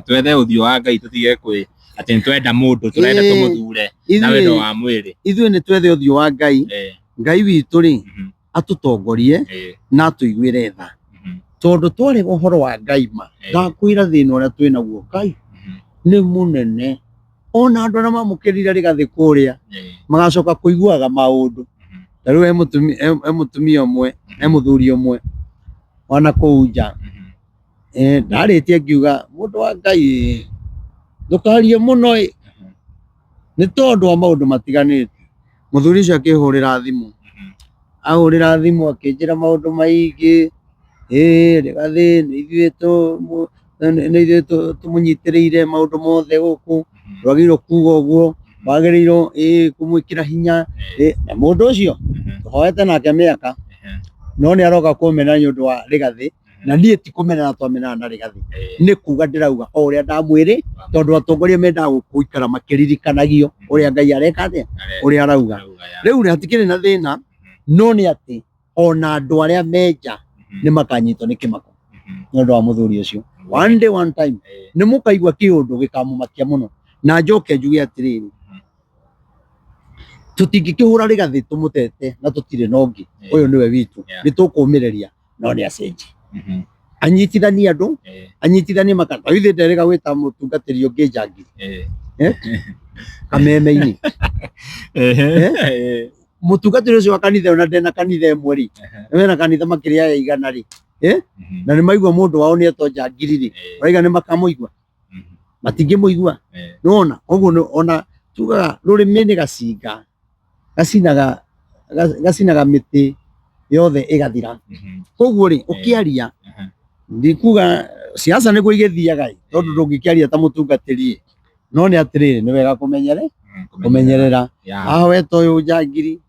Speaker 1: twethe ũthiũ wa Ngai tũtige kwĩ atĩ nĩ twenda mũndũ tũrenda tũmũthure na wendo wa mwĩrĩ.
Speaker 2: Ithuĩ nĩ twethe ũthiũ wa Ngai. Ngai witũ rĩ, atũtongorie na atũiguĩre tha. Tondũ twarega ũhoro wa Ngai ma, ndakwĩra thĩna ũrĩa twĩ naguo Ngai nĩ mũnene. Ona andũ arĩa mamũkĩrire Rigathĩ kũrĩa magacoka kũiguaga maũndũ. Ta rĩu he mũtumia ũmwe, he mũthuri ũmwe wana kũu nja, ndarĩtie ngiuga mũndũ wa Ngai ndũkarie mũno ĩ, nĩ tondũ wa maũndũ matiganĩte. Mũthuri ũcio akĩhũrĩra thimũ, ahũrĩra thimũ akĩnjĩra maũndũ maingĩ, ĩ Rigathĩ nĩ ithuĩ tũmũnyitĩrĩire maũndũ mothe gũkũ, ndwagĩrĩirwo kuga ũguo, wagĩrĩirwo kũmwĩkĩra hinya, na mũndũ ũcio tũhoete nake mĩaka, no nĩ aroka kũmena nĩ ũndũ wa Rigathĩ, na niĩ ti kũmenana twamenana na Rigathĩ, nĩ kuga ndĩrauga o ũrĩa ndamwĩrĩ, tondũ atongoria mendaga gũikara makĩririkanagio ũrĩa Ngai areka atĩa, ũrĩa arauga. Rĩu rĩ hatikĩrĩ na thĩna, no nĩ atĩ ona andũ arĩa me nja nĩ makanyitwo nĩ kĩmako nĩ ũndũ wa mũthuri ũcio. One day one time nĩ mũkaigua kĩũndũ gĩkamũmakia mũno. Na njoke njuge atĩrĩrĩ, tũtingĩkĩhũra Rigathĩ tũmũtete na tũtirĩ na ũngĩ, ũyũ nĩwe witũ, nĩ tũkũmĩrĩria no nĩ acenjie. Anyitithanie andũ, anyitithanie makanitha. Ithuĩ nderĩga gwĩta mũtungatĩri ũngĩ njangiri kameme-inĩ. Mũtungatĩri ũcio wa kanitha ona ndena kanitha ĩmwe rĩ, wena kanitha makĩria ya 100 rĩ, na nĩ maigua mũndũ wao nĩ etwo njangiri rĩ, ũraiga nĩ makamũigua? Matingĩmũigua. Nĩwona? Koguo ona tugaga rũrĩmĩ nĩ gacinga, gacinaga gacinaga mĩtĩ yothe ĩgathira. Koguo rĩ, ũkĩaria ndikuga siasa nĩguo igĩthiaga ĩ, tondũ ndũngĩkĩaria ta mũtungatĩri ĩ, no nĩ atĩrĩrĩ, nĩ wega kũmenyerera. Haha weta ũyũ njangiri,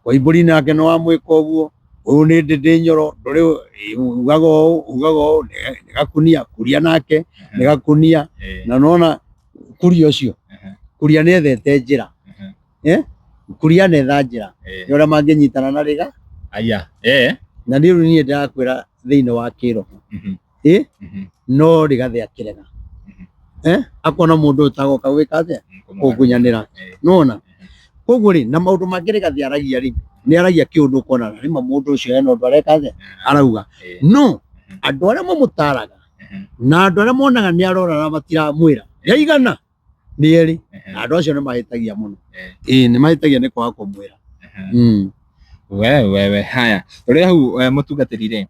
Speaker 2: Koimbũri nake nĩ wamwĩka ũguo, ũyũ nĩ Ndĩndĩ Nyoro, ndũrĩ ugaga ũũ, ugaga ũũ, nĩ gakunia, Kuria nake nĩ gakunia, na nĩwona Kuria ũcio, Kuria nĩ ethete njĩra, Kuria anetha njĩra ya ũrĩa mangĩnyitana na Riga.
Speaker 1: Aya.
Speaker 2: Na niĩ rĩu niĩ ndĩrakwĩra thĩinĩ wa kĩroho, no Rigathĩ akĩrega, akona mũndũ ũyũ tagoka gwĩka atĩa, kũngunyanĩra, nĩwona? Koguo rĩ, na maũndũ mangĩ Rigathĩ aragia rĩ, nĩ aragia kĩũndũ ũkona rĩma mũndũ ũcio hena ũndũ areka atĩa, arauga. No andũ arĩa mamũtaraga na andũ arĩa monaga nĩ arora na matiramwĩra yaigana nĩ erĩ, na andũ acio nĩ mahĩtagia mũno. Ĩĩ nĩ mahĩtagia nĩ kwaga kũmwĩra.
Speaker 1: We we we haya tũrĩ hau mũtungatĩri rĩ,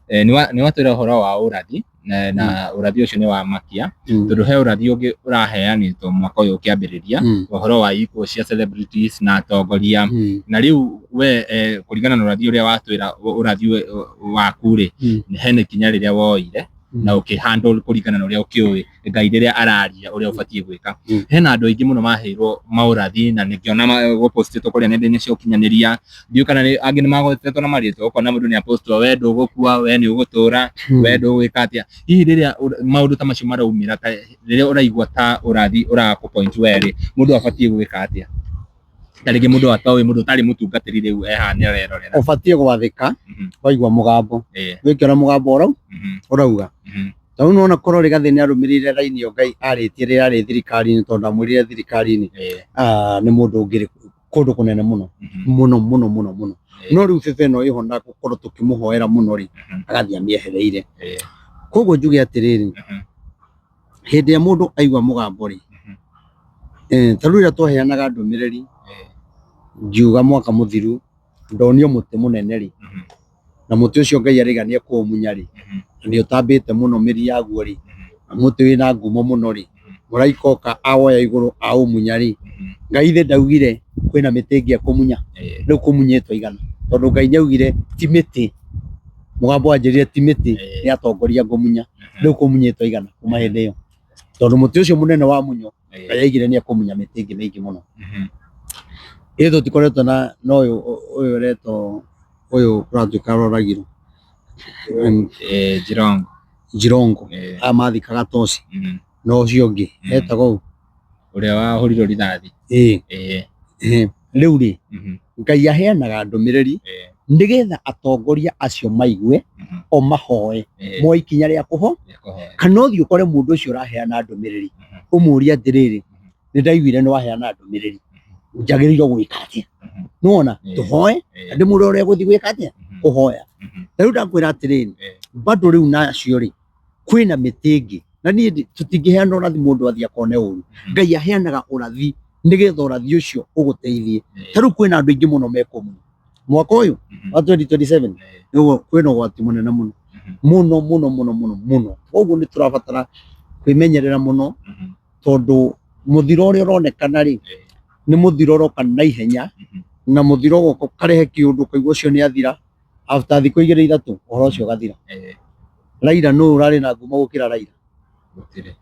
Speaker 1: nĩ watwĩra ũhoro wa ũrathi na ũrathi ũcio nĩ wa makia, tondũ he ũrathi ũngĩ ũraheanĩtwo mwaka ũyũ ũkĩambĩrĩria, ũhoro wa ikuũ cia celebrities na atongoria. Na rĩu we kũringana na ũrathi ũrĩa watwĩra, ũrathi waku rĩ, hena ikinya rĩrĩa woire na ũkĩ handle kũringana na ũrĩa ũkĩũĩ Ngai rĩrĩa araria ũrĩa ũbatiĩ gwĩka. Hena andũ aingĩ mũno maheirwo maũrathi na nĩngĩona gũpostĩtwo kũrĩa nenda-inĩ cia ũkinyanĩria, ndiũĩ kana angĩ nĩ magwetetwo na marĩtwa, ũkona mũndũ nĩ apostwo, we ndũgũkua, we nĩ ũgũtũra, we ndũgwĩka atĩa. Hihi rĩrĩa maũndũ ta macio maraumĩra, ta rĩrĩa ũraigua ta ũrathi ũrakũ point we rĩ, mũndũ abatiĩ gwĩka atĩa? Ta rĩngĩ mũndũ atoĩ, mũndũ ũtarĩ mũtungatĩri rĩu e haha nĩ arerorera.
Speaker 2: Ũbatiĩ gwathĩka waigua mũgambo, wĩkĩona mũgambo ũrauga. Tarĩu nĩwona korwo Rigathĩ nĩ arũmĩrĩire raini ĩyo Ngai arĩtie rĩrĩa arĩ thirikari-inĩ, tondũ ndamwĩrire thirikari-inĩ, nĩ mũndũ ũngĩrĩ kũndũ kũnene mũno mũno mũno mũno mũno. No rĩu bebe ĩno ĩho na gũkorwo tũkĩmũhoera mũno rĩ, agathiĩ amĩehereire. Koguo njuge atĩrĩrĩ, hĩndĩ ĩrĩa mũndũ aigua mũgambo rĩ, ta rĩu rĩrĩa twaheanaga ndũmĩrĩri ngiuga mwaka mũthiru ndonio mũtĩ mũnene rĩ, na mũtĩ ũcio Ngai arĩga nĩ ekũũmunya rĩ, na nĩ ũtambĩte mũno mĩri yaguo rĩ, na mũtĩ wĩna ngumo mũno rĩ, mũraika oka awoya igũrũ aũmunya rĩ, Ngai ithe ndaugire kwĩna mĩtĩ ĩngĩ ekũmunya, rĩu kũmunyĩtwo igana, tondũ Ngai nĩ augire ti mĩtĩ, mũgambo wanjĩrire ti mĩtĩ, nĩ atongoria ngũmunya, rĩu kũmunyĩtwo igana kuma hĩndĩ ĩyo, tondũ mũtĩ ũcio mũnene wamunywo, Ngai aigire nĩ ekũmunya mĩtĩ ĩngĩ mĩingĩ mũno. Ĩ tũtikoretwo na na ũyũ ũyũ ũretwo ũyũ ũratuĩka aroragirwo.
Speaker 1: Jirongo.
Speaker 2: Jirongo. Aya mathikaga toci na ũcio ũngĩ etagwo ũ?
Speaker 1: Ũrĩa wahũrirwo rithathi.
Speaker 2: Ĩĩ. Rĩu rĩ, Ngai aheanaga ndũmĩrĩri nĩgetha atongoria acio maigue o mahoe moe ikinya rĩa kũho, kana ũthiĩ ũkore mũndũ ũcio ũraheana ndũmĩrĩri ũmũrie atĩrĩrĩ, nĩ ndaiguire nĩ waheana ndũmĩrĩri, njagĩrĩirwo gwĩka atĩa? Nĩwona, tũhoe na ndĩmwĩre ũrĩa gũthiĩ gwĩka atĩa, kũhoya. Ta rĩu ndakwĩra atĩrĩrĩ, bado rĩu nacio rĩ, kwĩna mĩtĩ ĩngĩ na niĩ tũtingĩheana ũrathi mũndũ athiĩ akone ũru. Ngai aheanaga ũrathi nĩgetha ũrathi ũcio ũgũteithie. Ta rĩu kwĩna andũ aingĩ mũno mekũmũ mwaka ũyũ wa 2027, nĩguo kwĩna ũgwati mũnene mũno mũno mũno mũno mũno mũno. Koguo nĩ tũrabatara kwĩmenyerera mũno, tondũ mũthiro ũrĩa ũronekana rĩ, nĩ mũthiro ũroka na ihenya, na mũthiro ũgoka ũkarehe kĩũndũ ũkaigua ũcio nĩ athira, after thikũ igĩrĩ ithatũ ũhoro ũcio ũgathira. Raila nũ ũrarĩ na ngumo gũkĩra Raila?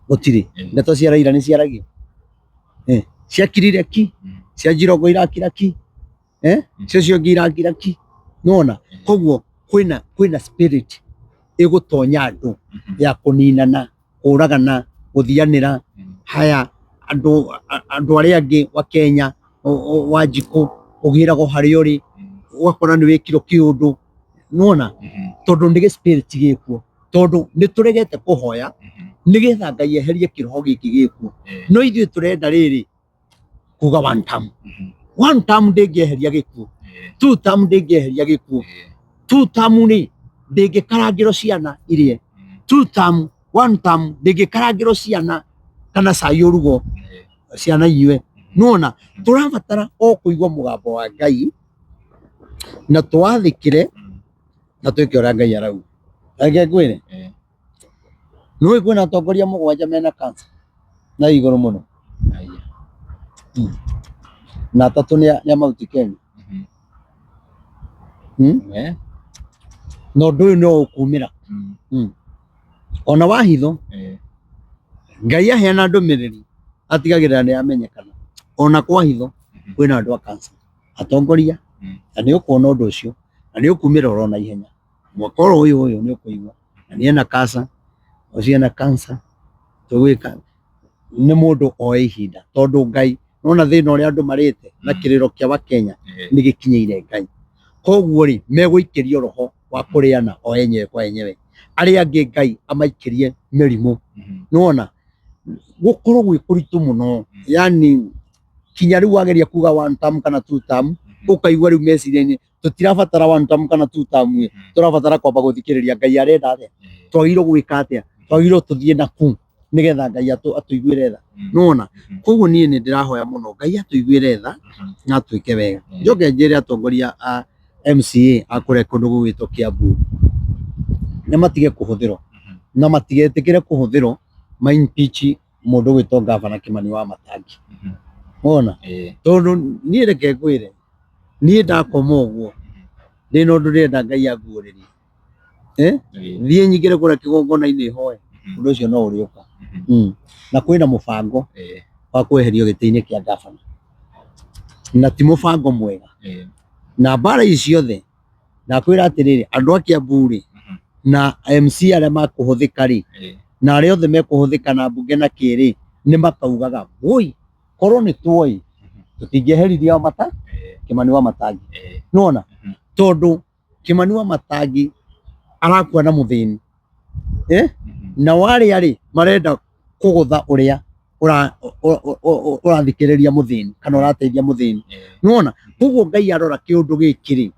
Speaker 2: Gũtirĩ. Ndeto cia Raila nĩ ciaragio, ciakirire ki, cia Jirongo irakira ki, cio cio ingĩ irakira ki, nĩwona. Koguo kwĩna spirit ĩgũtonya andũ ya kũninana, kũragana, gũthianĩra. Haya andũ andũ arĩa angĩ wa Kenya, Wanjikũ ũgĩragwo harĩa ũrĩ, ũgakora nĩ wĩkirwo kĩũndũ, nĩwona, tondũ nĩ gĩ spirit gĩkuo, tondũ nĩ tũregete kũhoya nĩgetha Ngai eherie kĩroho gĩkĩ gĩkuo. No ithuĩ tũrenda rĩrĩ kuga one term, one term ndĩngĩeheria gĩkuũ, two term ndĩngĩeheria gĩkuũ, two term rĩ ndĩngĩkarangĩrwo ciana irie, two term, one term ndĩngĩkarangĩrwo ciana kana cai ũrugwo ciana inyue. Nĩwona, tũrabatara o kũigua mũgambo wa Ngai na twathĩkĩre na twĩke ũrĩa Ngai arauga. Reke ngwĩre, nĩũĩ kwĩna atongoria mũgwanja mena cancer na igũrũ mũno, na atatũ nĩ a Mount Kenya. Na ũndũ ũyũ no ũkumĩra ona wahitho. Ngai aheana ndũmĩrĩri atigagĩrĩra nĩ yamenyekana, ona kwa hitho kwĩna andũ a cancer atongoria, na nĩ ũkuona ũndũ ũcio na nĩ ũkumĩra oro na ihenya mwaka oro ũyũ ũyũ, nĩ ũkũigua na nĩ ena cancer, ũcio ena cancer. Tũgwĩka nĩ mũndũ oe ihinda, tondũ Ngai nona thĩna ũrĩa andũ marĩte na kĩrĩro kĩa Wakenya nĩ gĩkinyĩire Ngai. Koguo rĩ, megũikĩrio roho wa kũrĩana o enyewe kwa enyewe, arĩa angĩ Ngai amaikĩrie mĩrimũ. Nĩwona gũkorwo gwĩ kũritũ mũno, yani kinya rĩu wageria kuga one term kana two term, ũkaigua rĩu meciria-inĩ tũtirabatara one term kana two term ĩ, tũrabatara kwamba gũthikĩrĩria Ngai arenda atĩa, twagĩrĩirwo gwĩka atĩa, twagĩrĩirwo tũthiĩ naku nĩgetha Ngai atũiguĩre tha. Nĩwona, koguo niĩ nĩ ndĩrahoya mũno Ngai atũiguĩre tha na atwĩke wega. Njoke njĩre atongoria a MCA a kũrĩa kũndũ gũgwĩtwo Kiambu nĩ matige kũhũthĩrwo na matigetĩkĩre kũhũthĩrwo ma impeach mũndũ ũgwĩtwo ngavana Kimani wa Matangi. Wona? Tondũ niĩ reke ngwĩre, niĩ ndakoma ũguo ndĩna ũndũ ndĩrenda Ngai anguũrĩrie. Eh? Thiĩ nyingĩre kũrĩa kĩgongona-inĩ hoe, ũndũ ũcio no ũrĩũka. Na kwĩna mũbango wa kweherio gĩtĩ-inĩ kĩa ngavana. Na ti mũbango mwega. Na mbara ici ciothe ndakwĩra atĩrĩrĩ, andũ a Kiambu rĩ, na MC arĩa makũhũthĩka rĩ, na arĩa othe mekũhũthĩka na mbunge na kĩ rĩ, nĩ makaugaga woi, korwo nĩ tuoĩ tũtingĩeheririe Wamata, Kĩmani wa Matangi. Nĩwona? Tondũ Kĩmani wa Matangi arakua na mũthĩni. Eh? Na warĩa rĩ, marenda kũgũtha ũrĩa ũrathikĩrĩria mũthĩni kana ũrateithia mũthĩni. Nĩwona? Koguo Ngai arora kĩũndũ gĩkĩ rĩ,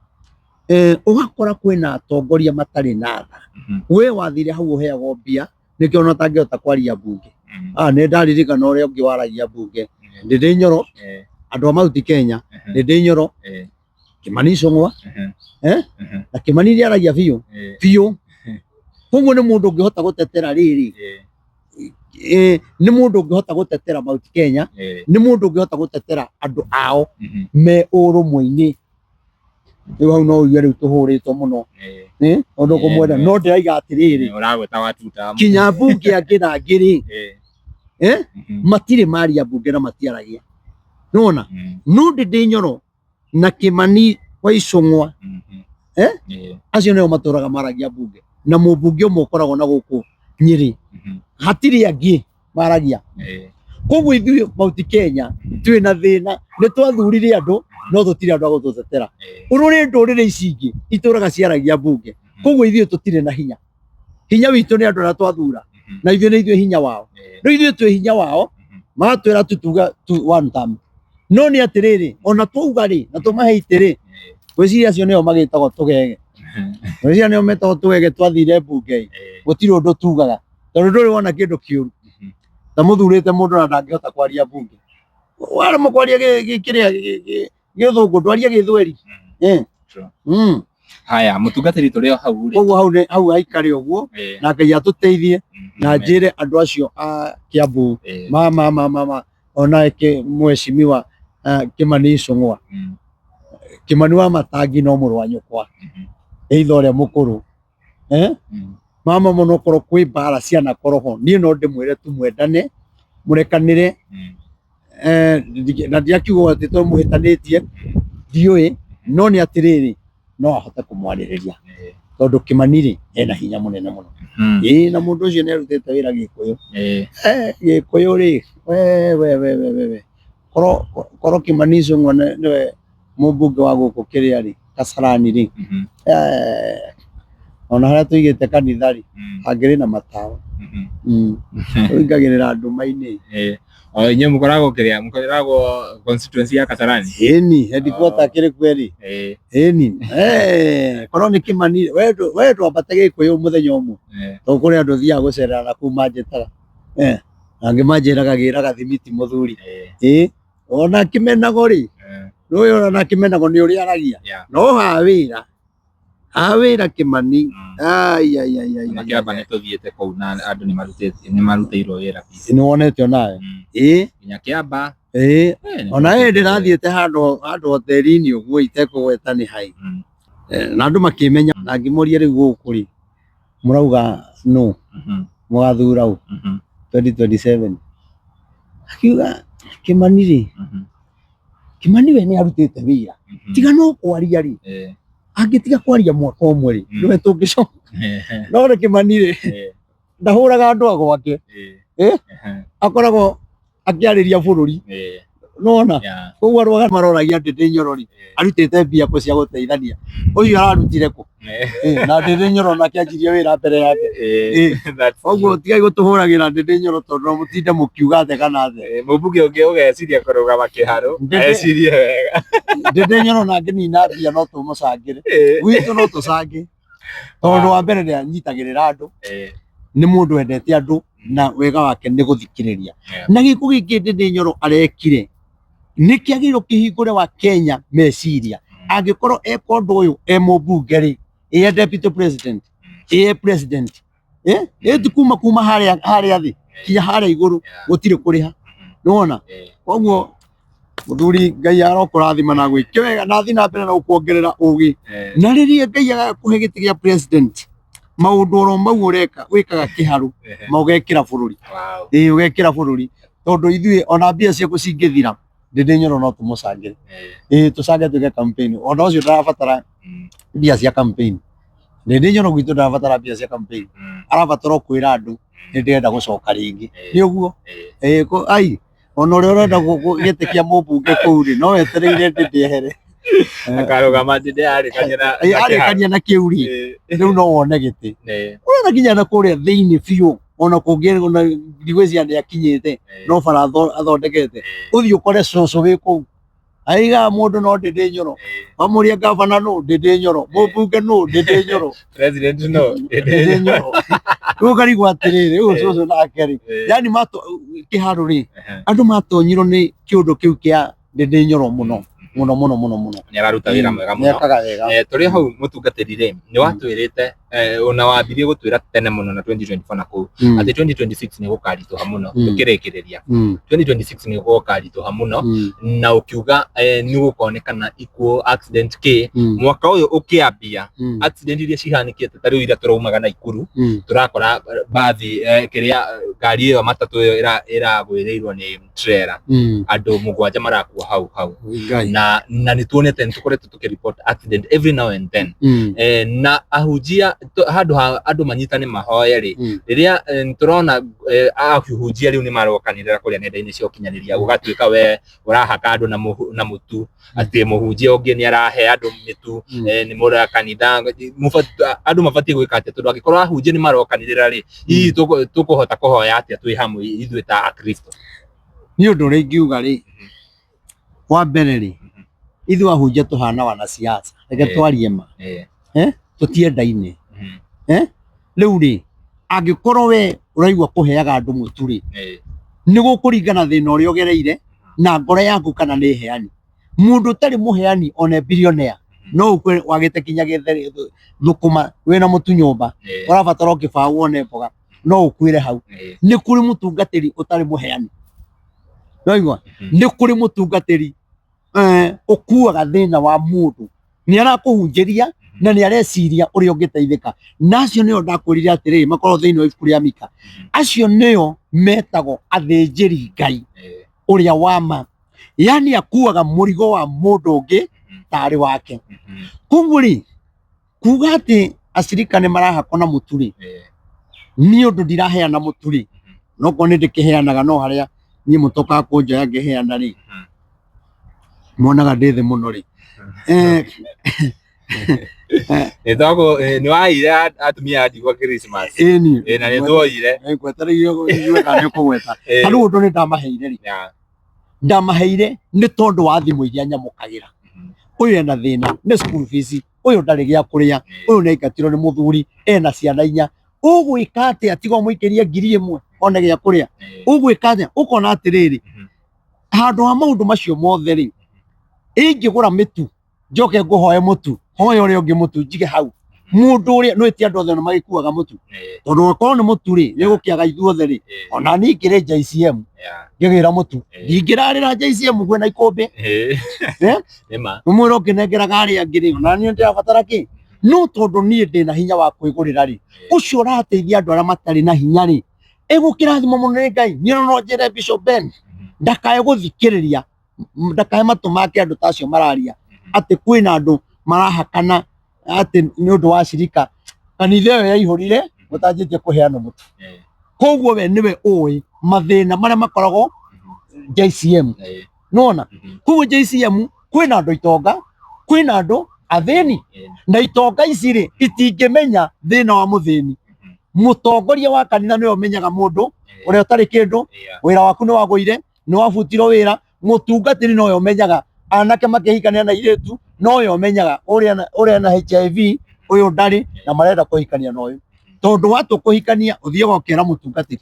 Speaker 2: ũgakora kwĩna atongoria matarĩ na tha. We wathire hau ũheagwo mbia nĩkĩo ona ũtangĩhota kwaria mbunge. Ah, nĩ ndaririkana ũrĩa ũngĩ waragia mbunge. Ndĩndĩ Nyoro, andũ a Mount Kenya, Ndĩndĩ Nyoro, Kimani Ichung'wa, eh? Na Kimani nĩ aragia biũ biũ. Koguo nĩ mũndũ ũngĩhota gũtetera rĩrĩ, nĩ mũndũ ũngĩhota gũtetera Mount Kenya, nĩ mũndũ ũngĩhota gũtetera andũ ao me ũrũmwe-inĩ. Rĩu hau no ũigue rĩu tũhũrĩtwo mũno. Ũndũ kũmwenda no ndĩraiga atĩrĩrĩ,
Speaker 1: Ũragweta wa tuta.
Speaker 2: kinya mbunge angĩ na angĩ rĩ, matirĩ maria mbunge na matiaragia. Nĩwona? No Ndĩndĩ Nyoro na Kimani wa Ichung'wa, acio nĩo matũraga maragia mbunge, na mũmbunge ũmwe ũkoragwo na gũkũ Nyĩrĩ, hatirĩ angĩ maragia. Koguo ithuĩ Mount Kenya twĩna thĩna, nĩ twathurire andũ no tũtirĩ andũ a gũtũtetera. Ũrore ndũrĩrĩ ici ingĩ itũraga ciaragia mbunge, koguo ithuĩ tũtirĩ na hinya. Hinya witũ nĩ andũ arĩa twathura, na ithuĩ nĩ ithuĩ hinya wao. Rĩu ithuĩ twĩ hinya wao, magatwĩra tu tuga tu one term. No nĩ atĩrĩrĩ, ona twauga rĩ, na tũmahe itĩ rĩ, ngwĩciria acio nĩo magĩtagwo tũgege. Ngwĩciria nĩo metagwo tũgege twathire mbunge ĩ, gũtirĩ ũndũ tugaga, tondũ ndũrĩ wona kĩndũ kĩũru. Ta mũthurĩte mũndũ na ndangĩhota kwaria mbunge. Waremwo kwaria kĩrĩa gĩthũngũ, ndwarie gĩthweri.
Speaker 1: Haya, mũtungatĩri tũrĩ o hau rĩ.
Speaker 2: Koguo hau nĩ hau haikare ũguo, na Ngai atũteithie, na njĩre andũ acio a Kiambu, ma ma ma ma ma, ona mheshimiwa Kimani Ichung'wa. Kimani wa Matangi no mũrũ wa nyũkwa, either ũrĩa mũkũrũ. Mama mũno korwo kwĩ mbara cianakorwo ho, niĩ no ndĩmwĩre tu mwendane, mũrekanĩre, na ndiakiuga atĩ tondũ mũhĩtanĩtie, ndiũĩ, no nĩ atĩrĩrĩ, no ahote kũmwarĩrĩria tondũ Kimani rĩ, ena hinya mũnene mũno. Ĩĩ na mũndũ ũcio nĩ arutĩte wĩra Gĩkũyũ. Gĩkũyũ rĩ, we we we we we we, korwo korwo Kimani Ichung'wa nĩwe mũmbunge wa gũkũ kĩrĩa rĩ, Kasarani rĩ, ona harĩa tũigĩte kanitha rĩ, hangĩrĩ na matawa. Tũingagĩrĩra nduma-inĩ.
Speaker 1: O inyuĩ mũkoragwo kĩrĩa, mũkoragwo constituency ya Kasarani?
Speaker 2: Ĩni, headquarter kĩrĩ kweri. Ĩni. Korwo nĩ Kimani, we ndwambate Gĩkũyũ mũthenya ũmwe. Tondũ kũrĩ andũ thiaga gũcerera na kũu manjĩtaga. Angĩ manjĩraga gĩra gathimiti mũthuri. Ĩĩ. Ona kĩmenago rĩ, nĩũĩ ona kĩmenago nĩ ũrĩa aragia. No ha wĩra, ha wĩra Kimani. Ai ai ai ai.
Speaker 1: Ona Kĩamba nĩ tũthiĩte kũu na andũ nĩ marutĩte nĩ marutĩirwo wĩra.
Speaker 2: Nĩ wonete onawe? Ĩĩ.
Speaker 1: Nginya Kĩamba.
Speaker 2: Ĩĩ. Ona hĩndĩ ndĩrathiĩte handũ handũ hoteri-inĩ ũguo itekũgweta nĩ haĩ. Na andũ makĩmenya na ngĩmoria rĩu gũkũ rĩ, mũrauga nũ? Mũgathura ũ? 2027. Akiuga Kimani rĩ, Kimani we nĩ arutĩte wĩra. Tiga no kwaria rĩ, angĩtiga kwaria mwaka ũmwe rĩ, nĩwe tũngĩcoka. No nĩ Kimani rĩ, ndahũraga andũ a gwake. Akoragwo akĩarĩria bũrũri. Nĩwona? Koguo andũ aya maroragia Ndĩndĩ Nyoro rĩ, arutĩte mbia kũ cia gũteithania. Ũcio ararutire kũ? Na Ndĩndĩ Nyoro nake anjirie wĩra mbere yake. Koguo tigai gũtũhũragĩra Ndĩndĩ Nyoro tondũ no mũtinde mũkiuga atĩa kana atĩa.
Speaker 1: Mũmbunge ũngĩ ũgeciria kũrũgama kĩharũ, ecirie wega.
Speaker 2: Ndĩndĩ Nyoro na angĩnina mbia no tũmũcangĩre. Gwitũ no tũcange. Tondũ wa mbere nĩ anyitagĩrĩra andũ, nĩ mũndũ wendete andũ na wega wake nĩ gũthikĩrĩria. Na gĩko gĩkĩ Ndĩndĩ Nyoro arekire nĩ kĩagĩrĩirwo kĩhingũre wa Kenya meciria. Angĩkorwo eka ũndũ ũyũ e mũmbunge rĩ, ĩ e deputy president, ĩ e president, ĩ ti kuma kuma harĩa harĩa thĩ kinya harĩa igũrũ gũtirĩ kũrĩha. Nĩwona? Koguo mũthuri Ngai arokũrathima na gwĩke wega na athiĩ na mbere na gũkuongerera ũgĩ. Na rĩrĩa Ngai agakũhe gĩtĩ gĩa president, maũndũ oro mau ũreka wĩkaga kĩharũ ma ũgekĩra bũrũri. Ĩĩ ũgekĩra bũrũri tondũ ithuĩ ona mbia ciaku cingĩthira Ndĩndĩ Nyoro no tũmũcangĩre. Ĩĩ tũcange twĩke campaign. Ona ũcio ndarabatara mbia cia campaign. Ndĩndĩ Nyoro gwitũ ndarabatara mbia cia campaign. Arabatara o kwĩra andũ nĩ ndĩrenda gũcoka rĩngĩ. Nĩ ũguo? Ĩĩ ai ona ũrĩa ũrenda gĩtĩ kĩa mũmbunge kũu rĩ no wetereire Ndĩndĩ ehere.
Speaker 1: Akarũgama Ndĩndĩ arĩkania na
Speaker 2: Arĩkania na kĩu rĩ rĩu no wone gĩtĩ. Ũrona nginya na kũrĩa thĩinĩ biũ ona kũngĩ ona ndigwĩciria nĩ akinyĩte no bara athondekete ũthiĩ ũkore cũcũ wĩ kũu aiga mũndũ no Ndĩndĩ Nyoro, wamũria gavana nũ Ndĩndĩ Nyoro, mũmbunge nũ Ndĩndĩ Nyoro,
Speaker 1: president no
Speaker 2: Ndĩndĩ Nyoro. Rĩu ũkarigwo atĩrĩrĩ, ũyũ cũcũ nake rĩ, yani kĩharo rĩ, andũ matonyirwo nĩ kĩũndũ kĩu kĩa Ndĩndĩ Nyoro mũno mũno mũno mũno mũno.
Speaker 1: Nĩ araruta wĩra mwega mũno.
Speaker 2: Nĩekaga wega.
Speaker 1: Tũrĩ hau mũtungatĩri rĩ, nĩ watwĩrĩte ona wambirie gũtwĩra tene mũno na 2024 na kũu atĩ 2026 nĩ gũkaritũha mũno. Tũkĩrĩkĩrĩria 2026 nĩ gũkaritũha mũno na ũkiuga nĩ gũkonekana ikuũ accident kĩ mwaka ũyũ ũkĩambia accident iria cihanĩkĩte ta rĩu iria tũraumaga Naikuru tũrakora bathi kĩrĩa ngari ĩyo matatũ ĩyo ĩragwĩrĩirwo nĩ trailer andũ mũgwanja marakua hau hau na nĩ tuonete nĩ tũkoretwo tũkĩ report accident every now and then na ahunjia handũ ha andũ manyitane mahoye rĩ rĩrĩa tũrona ahunjia rĩu nĩ marokanĩrĩra kũrĩa nenda-inĩ cia ũkinyanĩria gũgatuĩka we ũrahaka andũ na mũtu atĩ mũhunjia ũngĩ nĩ arahe andũ mĩtu nĩ mũra kanitha andũ mabatiĩ gwĩka atĩa tondũ angĩkorwo ahunjia nĩ marokanĩrĩra rĩ hihi tũkũhota kũhoya atĩa twĩ hamwe ithuĩ ta akristo?
Speaker 2: Nĩ ũndũ ũrĩa ingiuga rĩ, wa mbere rĩ, ithuĩ ahunjia tũhana wanasiasa, reke twarie ma, tũtiendaine. Rĩu rĩ, angĩkorwo we ũraigua kũheaga andũ mũtu rĩ, nĩ gũkũringana thĩna ũrĩa ũgereire na ngoro yaku kana nĩ heani. Mũndũ ũtarĩ mũheani ona billionaire no ũkue wagĩte kinya gĩtheri thũkũma wĩna mũtu nyũmba ũrabatara o kĩbaũ wone mboga no ũkuĩre hau. Nĩ kũrĩ mũtungatĩri ũtarĩ mũheani, waigua? Nĩ kũrĩ mũtungatĩri ũkuaga thĩna wa mũndũ, nĩ arakũhunjĩria na nĩ areciria ũrĩa ũngĩteithĩka. Na acio nĩo ndakwĩrire atĩrĩrĩ, makoragwo thĩinĩ wa ibuku rĩa Mika, acio nĩo metagwo athĩnjĩri Ngai ũrĩa wa ma, yani akuaga mũrigo wa mũndũ ũngĩ tarĩ wake. Koguo rĩ, kuga atĩ acirika nĩ marahakwo na mũtu rĩ, niĩ ũndũ ndiraheana mũtu rĩ, nokorwo nĩ ndĩkĩheanaga no harĩa niĩ mũtokaga kũnjoya ngĩheana rĩ, monaga ndĩ thĩ mũno rĩ.
Speaker 1: Nĩ waheire atumia a ndigwa Christmas.
Speaker 2: Ĩni.
Speaker 1: Na nĩ tuoire.
Speaker 2: Ngwetereire njigue kana nĩ ũkũgweta. Ta rĩu ũndũ nĩ ndamaheire rĩ, ndamaheire nĩ tondũ wa thimũ iria nyamũkagĩra. Ũyũ ena thĩna nĩ school fees, ũyũ ndarĩ gĩa kũrĩa, ũyũ nĩ aingatirwo nĩ mũthuri, ena ciana inya. Ũgwĩka atĩa tiga ũmũikĩrie 1,000 one gĩa kũrĩa? Ũgwĩka atĩa? Ũkona atĩrĩrĩ, handũ ha maũndũ macio mothe rĩ, ingĩgũra mĩtu njoke ngũhoe mũtu, hoya ũrĩa ũngĩ mũtu njige hau. Mũndũ ũrĩa nĩ ti andũ othe ona magĩkuaga mũtu, tondũ okorwo nĩ mũtu rĩ, nĩ gũkĩaga ithuothe rĩ, ona niĩ ingĩrĩ JCM ngĩgĩra mũtu, ndingĩrarĩra JCM kwĩna ikũmbĩ. Mũmwĩra ũngĩnengeraga arĩa angĩ rĩ, ona niĩ ndĩrabatara kĩ? No tondũ niĩ ndĩna hinya wa kwĩgũrĩra rĩ, ũcio ũrateithia andũ arĩa matarĩ na hinya rĩ, egũkĩrathimwo mũno nĩ Ngai. Niĩ no njĩre Bishop Ben ndakae gũthikĩrĩria, ndakae matũ make andũ ta acio mararia atĩ kwĩna andũ marahakana atĩ nĩ ũndũ wa cirika. Kanitha ĩyo yaihũrire mũtanjĩtie kũheana mũtu. Koguo we nĩwe ũĩ mathĩna marĩa makoragwo JCM. Nĩwona? Koguo JCM kwĩna andũ itonga, kwĩna andũ athĩni, na itonga ici rĩ itingĩmenya thĩna wa mũthĩni. Mũtongoria wa kanitha nĩwe ũmenyaga mũndũ ũrĩa ũtarĩ kĩndũ, wĩra waku nĩ wagũire, nĩ wabutirwo wĩra. Mũtungatĩri nowe ũmenyaga anake makĩhikania na airĩtu, nowe ũmenyaga ũrĩa na HIV, ũyũ ndarĩ na marenda kũhikania na ũyũ. Tondũ watua kũhikania ũthiaga ũkera mũtungatĩri,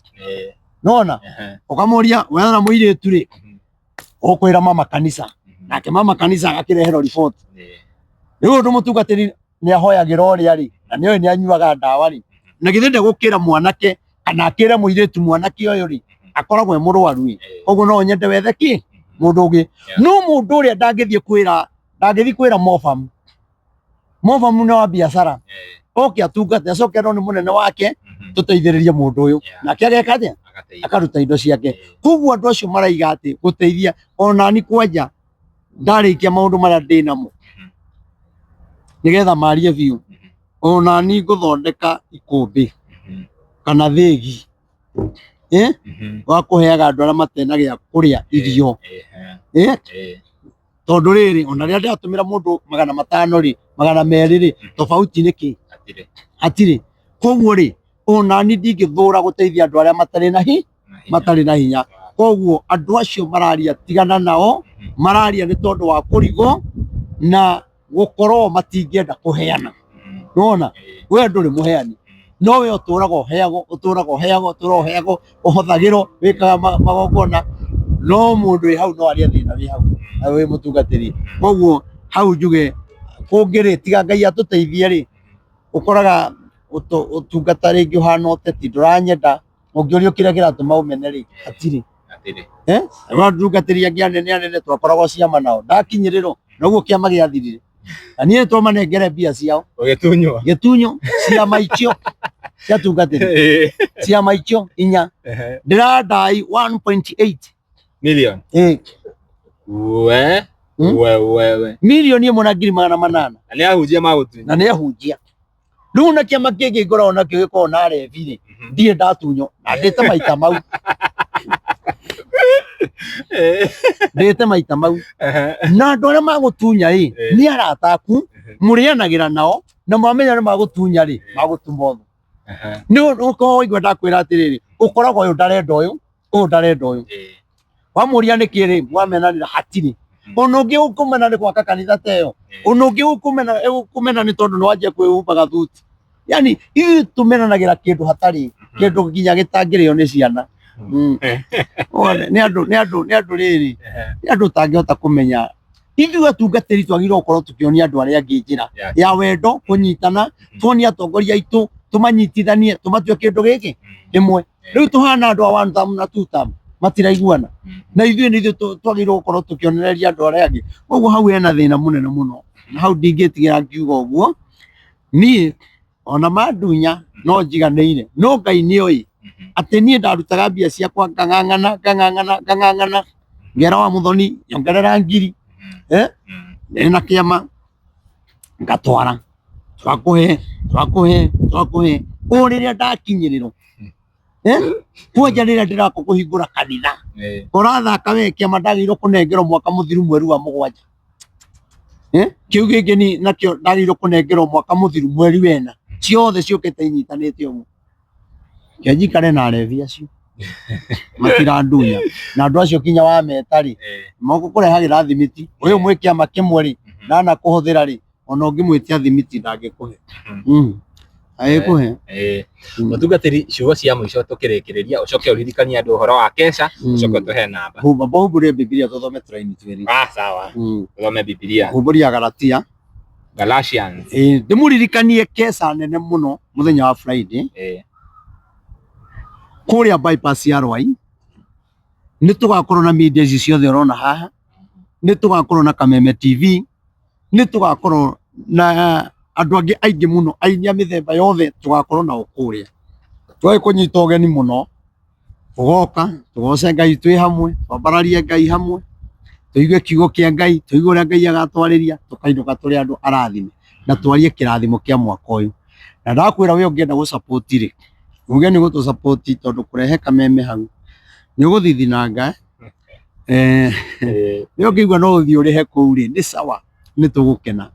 Speaker 2: nona ũkamũria wena mũirĩtu rĩ, ũkwĩra mama kanitha, nake mama kanitha agakĩreherwo report. Rĩu ũndũ mũtungatĩri nĩ ahoyagĩra ũrĩa rĩ, na nĩ oĩ nĩ anyuaga ndawa rĩ, na githĩ ndegũkĩra mwanake kana akĩre mũirĩtu mwanake ũyũ rĩ, akoragwo e mũrwaru ĩ, koguo no nyende wethe kĩ mũndũ ũngĩ. No mũndũ ũrĩa ndangĩthiĩ kwĩra, ndangĩthiĩ kwĩra mobamu, mobamu nĩ wa biacara, oke atungate acoke no nĩ mũnene wake, tũteithĩrĩrie mũndũ ũyũ, nake ageka atĩa? Akaruta indo ciake. Koguo andũ acio maraiga atĩ gũteithia onani kwanja ndarĩkia maũndũ marĩa ndĩ namo nĩgetha marie biũ, onani ngũthondeka ikũmbĩ kana thĩgi wa kũheaga andũ arĩa matena gĩa kũrĩa irio, tondũ rĩrĩ ona rĩrĩa ndĩratũmĩra mũndũ 500 rĩ, 200 rĩ, tofauti nĩ kĩ? Hatirĩ. Koguo rĩ, onani ndingĩthũra gũteithia andũ arĩa matarĩ na hi matarĩ na hinya. Koguo andũ acio mararia tigana nao, mararia nĩ tondũ wa kũrigwo na gũkorwo matingĩenda kũheana. Nĩwona? We ndũrĩ mũheani, no we ũtũraga ũheagwo, ũtũraga ũheagwo, ũtũraga ũheagwo, ũhothagĩrwo, wĩkaga magongona, no mũndũ wĩ hau no arie thĩna wĩ hau na wĩ mũtungatĩri. Koguo hau njuge kũngĩ rĩ, tiga Ngai atũteithie rĩ, ũkoraga ũtungata rĩngĩ ũhana ũteti, ndũranyenda, ũngĩũrio kĩrĩa kĩratũma ũmene rĩ, hatirĩ. Eh? Atungatĩri angĩ anene anene twakoragwo ciama nao, ndakinyĩrĩrwo, noguo kĩama gĩathirire. Na niĩ twamanengere mbia ciao.
Speaker 1: Ũgĩtunywo.
Speaker 2: Gĩtunyo ciama icio cia atungatĩri. Ciama icio inya. Ndĩradai 1.8
Speaker 1: Million.
Speaker 2: Eh.
Speaker 1: We. We we we.
Speaker 2: Milioni ĩmwe na ngiri magana manana.
Speaker 1: Na nĩ ahunjia magũtunya.
Speaker 2: Na nĩ ahunjia. Rĩu na kĩama kĩngĩ ngoragwo nakĩo gĩkoragwo na arebi rĩ, ndirĩ ndatunywo na ndĩte maita mau. Ndĩte maita mau. Na andũ arĩa magũtunya rĩ, nĩ arata aku, mũrĩanagĩra nao, na mwamenya nĩ magũtunya rĩ, magũtuma ũthũ. Nĩ ũkorwo waigua ndakwĩra atĩrĩrĩ, ũkoragwo ũyũ ndarenda ũyũ, ũyũ ndarenda ũyũ. Wamũria nĩkĩ rĩ, mwamenanĩra hatirĩ. Ona ũngĩ ũkũmena nĩ gwaka kanitha ta ĩyo, ona ũngĩ ũkũmena ũkũmena nĩ tondũ nĩ wanjia kwĩhumbaga thuti. Yani ithuĩ tũmenanagĩra kĩndũ hatarĩ, kĩndũ nginya gĩtangĩrĩo nĩ ciana. Nĩ andũ nĩ andũ nĩ andũ rĩrĩ, nĩ andũ ũtangĩhota kũmenya. Ithuĩ atungatĩri twagĩrĩirwo gũkorwo tũkĩonia andũ arĩa angĩ njĩra ya wendo, kũnyitana, tuonie atongoria aitũ, tũmanyitithanie, tũmatue kĩndũ gĩkĩ kĩmwe. Rĩu tũhana andũ a one term na two term matiraiguana, na ithuĩ nĩ ithuĩ twagĩrĩirwo gũkorwo tũkĩonereria andũ arĩa angĩ. Koguo hau hena thĩna mũnene mũno, na hau ndingĩtigĩra ngiuga ũguo. Niĩ ona mandunya no njiganĩire, no Ngai nĩ oĩ atĩ niĩ ndarutaga mbia ciakwa ngang'ang'ana ngang'ang'ana ngang'ang'ana, ngera wa Mũthoni nyongerera ngiri, ndĩna kĩama ngatwara, twakũhe twakũhe twakũhe, o rĩrĩa ndakinyĩrĩrwo kwanja rĩrĩa ndĩraka kũhingũra kanitha, ũrathaka we kĩama ndagĩrĩirwo kũnengerwo mwaka mũthiru mweri wa mũgwanja, kĩu gĩngĩ ni nakĩo ndagĩrĩirwo kũnengerwo mwaka mũthiru mweri wena, ciothe ciũkĩte inyitanĩte ũguo. Reke njikare na arebi acio matirandunya, na andũ acio kinya wameta rĩ, megũkũrehagĩra thimiti, ũyũ mwĩ kĩama kĩmwe rĩ, ndanakũhũthĩra rĩ, ona ũngĩmwĩtia thimiti ndangĩkũhe. Agĩkũhe.
Speaker 1: Mũtungatĩri, ciugo cia mũico tũkĩrĩkĩrĩria, ũcoke ũririkanie andũ ũhoro wa kesha, ũcoke ũtũhe namba.
Speaker 2: Humba humbũrie Bibilia tũthome tũraini twĩrĩ.
Speaker 1: Sawa. Tũthome Bibilia.
Speaker 2: Humbũria Galatia.
Speaker 1: Galatians.
Speaker 2: Ndĩmũririkanie kesha nene mũno mũthenya wa Friday. Kũrĩa bypass ya Rwai. Nĩ tũgakorwo na media ici ciothe ũrona haha. Nĩ tũgakorwo na Kameme TV. Nĩ tũgakorwo na andũ angĩ aingĩ mũno, aini a mĩthemba yothe tũgakorwo nao kũrĩa. Twagĩ kũnyita ũgeni mũno, ũgoka tũgoce Ngai twĩ hamwe, twambararie Ngai hamwe, tũigue kiugo kĩa Ngai, tũigue ũrĩa Ngai agatwarĩria, tũkainũka tũrĩ andũ arathime na twarie kĩrathimo kĩa mwaka ũyũ. Na ndakwĩra we ũngĩenda gũ support rĩ, uge nĩ gũtũ support tondũ kũrehe Kameme hau nĩ ũgũthithinanga. Nĩ ũngĩigua no ũthiĩ ũrĩhe kũu rĩ, nĩ sawa, nĩ tũgũkena.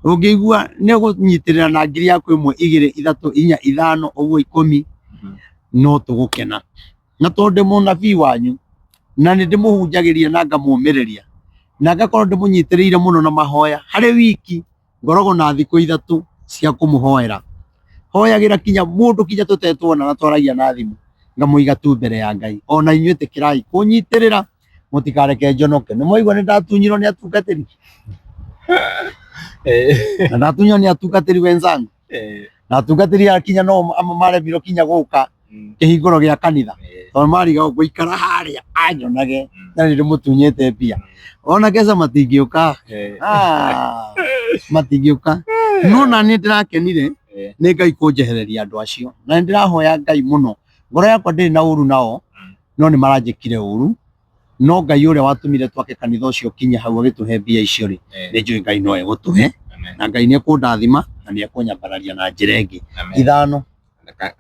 Speaker 2: Ũngĩigua nĩ ũgũnyitĩrĩra na ngiri yaku 1, 2, 3, 4, 5, ũguo 10, no tũgũkena. Na tondũ ndĩ mũnabii wanyu, na nĩ ndĩmũhunjagĩria na ngamũmĩrĩria, na ngakorwo ndĩmũnyitĩrĩire mũno na mahoya, harĩ wiki ngoragwo na thikũ 3 cia kũmũhoera. Hoyagĩra kinya mũndũ kinya tũtetwona na twaragia na thimũ, ngamũiga tu mbere ya Ngai. Ona inyuĩ ĩtĩkĩrai kũnyitĩrĩra, mũtikareke njonoke. Nĩ mwaigua nĩ ndatunyirwo nĩ atungatĩri? Na ndatunywo nĩ atungatĩri wenzangu na atungatĩri aya kinya no amwe maremirwo kinya gũka kĩhingũro gĩa kanitha tondũ marigagwo gũikara harĩa anyonage na nĩ ndĩmũtunyĩte mbia. Ona keca matingĩũka. Ah, matingĩũka. No na nĩ ndĩrakenire nĩ Ngai kũnjehereria andũ acio, na nĩ ndĩrahoya Ngai mũno. Ngoro yakwa ndĩrĩ na ũru nao, no nĩ maranjĩkire ũru. No Ngai ũrĩa watũmire twake kanitha ũcio ũkinye hau agĩtũhe mbia icio rĩ, nĩ njũĩ Ngai no egũtũhe, na Ngai nĩ ekũndathima na nĩ ekũnyambararia na njĩra ĩngĩ. 5.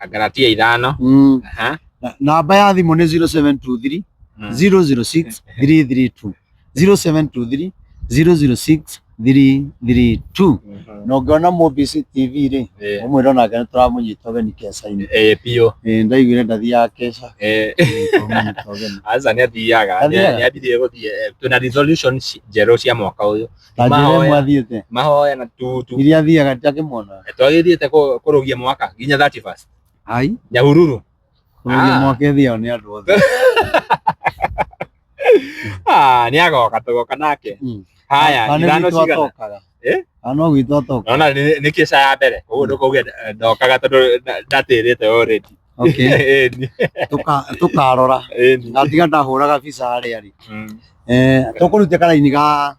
Speaker 1: Galatia 5.
Speaker 2: Namba ya thimũ nĩ 0723 006 332, 0723 006 332. Na ũngĩona Mũmbici TV rĩ, ũmwĩre onake nĩ tũramũnyita ũgeni keca-inĩ.
Speaker 1: Ĩĩ biũ.
Speaker 2: Ĩĩ ndaiguire ndathiaga keca. Tũramũnyita ũgeni.
Speaker 1: Aca nĩ athiaga,
Speaker 2: Athiaga?
Speaker 1: nĩ ambirie gũthiĩ. Twĩna resolution njerũ cia mwaka ũyũ.
Speaker 2: Ta njĩra ĩmwe
Speaker 1: Mahoya.
Speaker 2: athiĩte.
Speaker 1: Mahoya na tu
Speaker 2: Iria athiaga ndiakĩmuona.
Speaker 1: Twagĩthiĩte kũrũgia mwaka nginya 31st.
Speaker 2: Ai.
Speaker 1: Nyahururu.
Speaker 2: Kũrũgia mwaka ĩthiao nĩ andũ othe.
Speaker 1: Ah, nĩ agoka, tũgoka nake. Haya,
Speaker 2: Kana
Speaker 1: 5
Speaker 2: gwitũ
Speaker 1: cigana?
Speaker 2: atokaga.
Speaker 1: Eh?
Speaker 2: Kana no gwitũ atokaga.
Speaker 1: Nona nĩ kĩca ya mbere. Koguo ndũkauge ndokaga tondũ ndatĩrĩte already.
Speaker 2: Okay.
Speaker 1: Ĩni.
Speaker 2: Tũkarora.
Speaker 1: Ĩni.
Speaker 2: Na tiga ndahũraga bica harĩa rĩ. Tũkũrutia karaini ga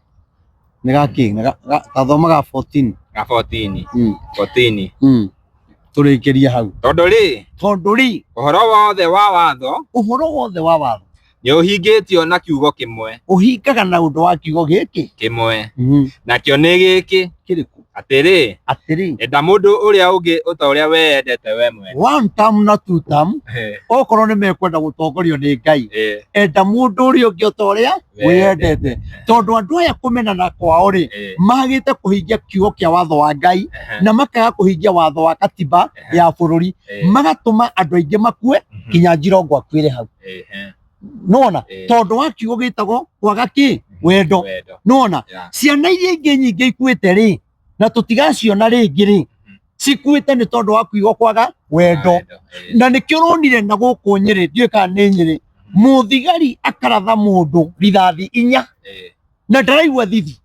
Speaker 2: nĩ ga kĩ? Nĩ tathoma ga 14.
Speaker 1: Ga 14. 14.
Speaker 2: Tũrĩkĩrie hau.
Speaker 1: Tondũ rĩ,
Speaker 2: Tondũ rĩ,
Speaker 1: ũhoro wothe wa watho
Speaker 2: ũhoro wothe wa watho
Speaker 1: nĩ ũhingĩtio na kiugo kĩmwe.
Speaker 2: Ũhingaga na ũndũ wa kiugo gĩkĩ
Speaker 1: kĩmwe. Nakĩo nĩ gĩkĩ.
Speaker 2: Kĩrĩkũ?
Speaker 1: Atĩrĩ,
Speaker 2: Atĩrĩ,
Speaker 1: enda mũndũ ũrĩa ũngĩ o ta ũrĩa weyendete we mwene.
Speaker 2: One term na two term, okorwo nĩ mekwenda gũtongorio nĩ Ngai, enda mũndũ ũrĩa ũngĩ o ta ũrĩa wĩyendete. Tondũ andũ aya kũmenana kwao rĩ, magĩte kũhingia kiugo kĩa watho wa Ngai na makaga kũhingia watho wa katiba ya bũrũri, magatũma andũ aingĩ makue kinya Njirongo akuĩre hau. Nona tondũ wa kiugo gĩtagwo kwaga kĩ wendo.
Speaker 1: Wendo.
Speaker 2: Nona ciana iria ingĩ nyingĩ ikuĩte rĩ, na tũtigaciona rĩngĩ rĩ, cikuĩte nĩ tondũ wa kiugo kwaga wendo. Na nĩkĩo ũronire na gũkũ Nyĩrĩ, ndiũĩ kana nĩ Nyĩrĩ, mũthigari akaratha mũndũ rithathi 4 na ndaraigua thithi,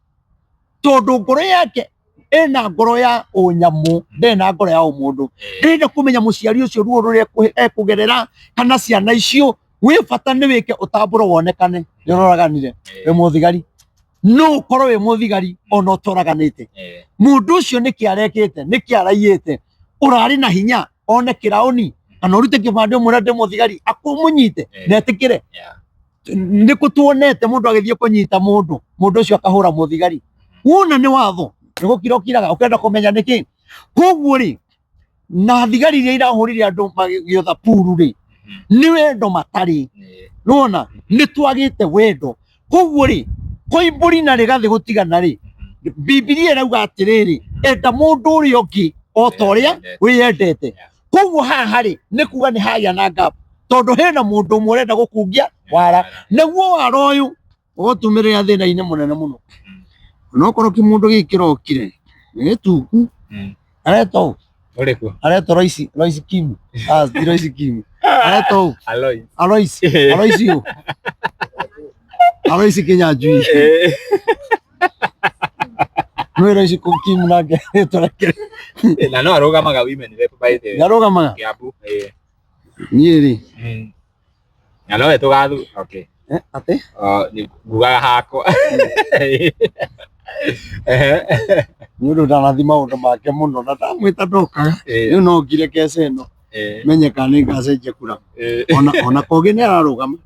Speaker 2: tondũ ngoro yake ĩna ngoro ya ũnyamũ, ndĩrĩ na ngoro ya ũmũndũ. Ndĩrenda kũmenya mũciari ũcio ruo rũrĩa ekũgerera kana ciana icio, wĩ bata nĩ wĩke ũtambũro wonekane nĩ ũroraganire. Wĩ mũthigari, no ũkorwo wĩ mũthigari ona ũtoraganĩte. Mũndũ ũcio nĩkĩ arekĩte, nĩkĩ araiyĩte? Ũrarĩ na hinya one kĩraũni kana ũrute kĩbandĩ ũmwĩre ndĩ mũthigari, akũmũnyite na etĩkĩre. Nĩkũ tuonete mũndũ agĩthiĩ kũnyita mũndũ, mũndũ ũcio akahũra mũthigari? Wona nĩ watho, nĩ gũkira ũkiraga ũkenda kũmenya nĩkĩ. Koguo rĩ, na thigari iria irahũrire andũ magĩotha puru rĩ, nĩ wendo matarĩ. Nĩwona nĩ twagĩte wendo. Koguo rĩ, Koimbũri na Rigathĩ gũtigana rĩ, Bibilia ĩrauga atĩrĩrĩ, enda mũndũ ũrĩa ũngĩ o ta ũrĩa wĩyendete. Koguo haha rĩ, nĩ kuga nĩ hagĩa na gap, tondũ hena mũndũ ũmwe ũrenda gũkungia wara, naguo wara ũyũ ũgũtumĩrĩra thĩna-inĩ mũnene mũno. Onokorwo kĩmũndũ gĩkĩ kĩrokire nĩ gĩtungu, aretwo ũ?
Speaker 1: Ũrĩkũ?
Speaker 2: Aretwo Royce, Royce Kim. Ah, ti Royce Kim. Aretwo ũ?
Speaker 1: Alois.
Speaker 2: Alois. Alois ũ? Alois Kinyanjui. Nĩ Royce Kim nake rĩtwa rĩake.
Speaker 1: Na no arũgamaga women rep by the way.
Speaker 2: Nĩarũgamaga?
Speaker 1: Kiambu.
Speaker 2: Niĩ rĩ.
Speaker 1: Na nowe tũgathu. Okay.
Speaker 2: Atĩ?
Speaker 1: Ngugaga hakwa.
Speaker 2: Nĩ ũndũ ndanathi maũndũ make mũno na ndamwĩta ndokaga. Rĩu no ngire keca ĩno menye kana nĩ ngacenjia kura. Ona Kogi nĩ ararũgama.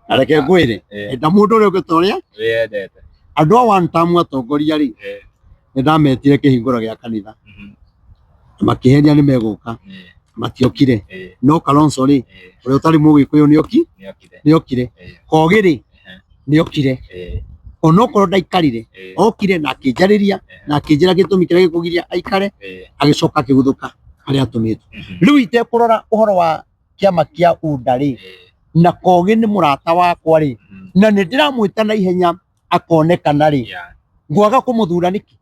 Speaker 2: Na reke ngwĩre, enda mũndũ ũrĩa ũngĩ ta ũrĩa
Speaker 1: Wĩyendete.
Speaker 2: Andũ a one term atongoria rĩ, nĩ ndametire kĩhingũro gĩa kanitha, makĩheria nĩ megũka, matiokire. No Kalonzo rĩ, ũrĩa ũtarĩ mũgĩkũyũ
Speaker 1: Nĩokire.
Speaker 2: nĩokire. Kogi rĩ, nĩokire. Onokorwo ndaikarire, okire na akĩnjarĩria na akĩnjĩra gĩtũmi kĩrĩa gĩkũgiria aikare, agĩcoka akĩguthũka harĩa atũmĩtwo. Rĩu itekũrora ũhoro wa kĩama kĩa UDA rĩ, na Kogi nĩ mũrata wakwa rĩ, na nĩ ndĩramwĩta na ihenya akonekana rĩ, ngwaga kũmũthura nĩkĩ?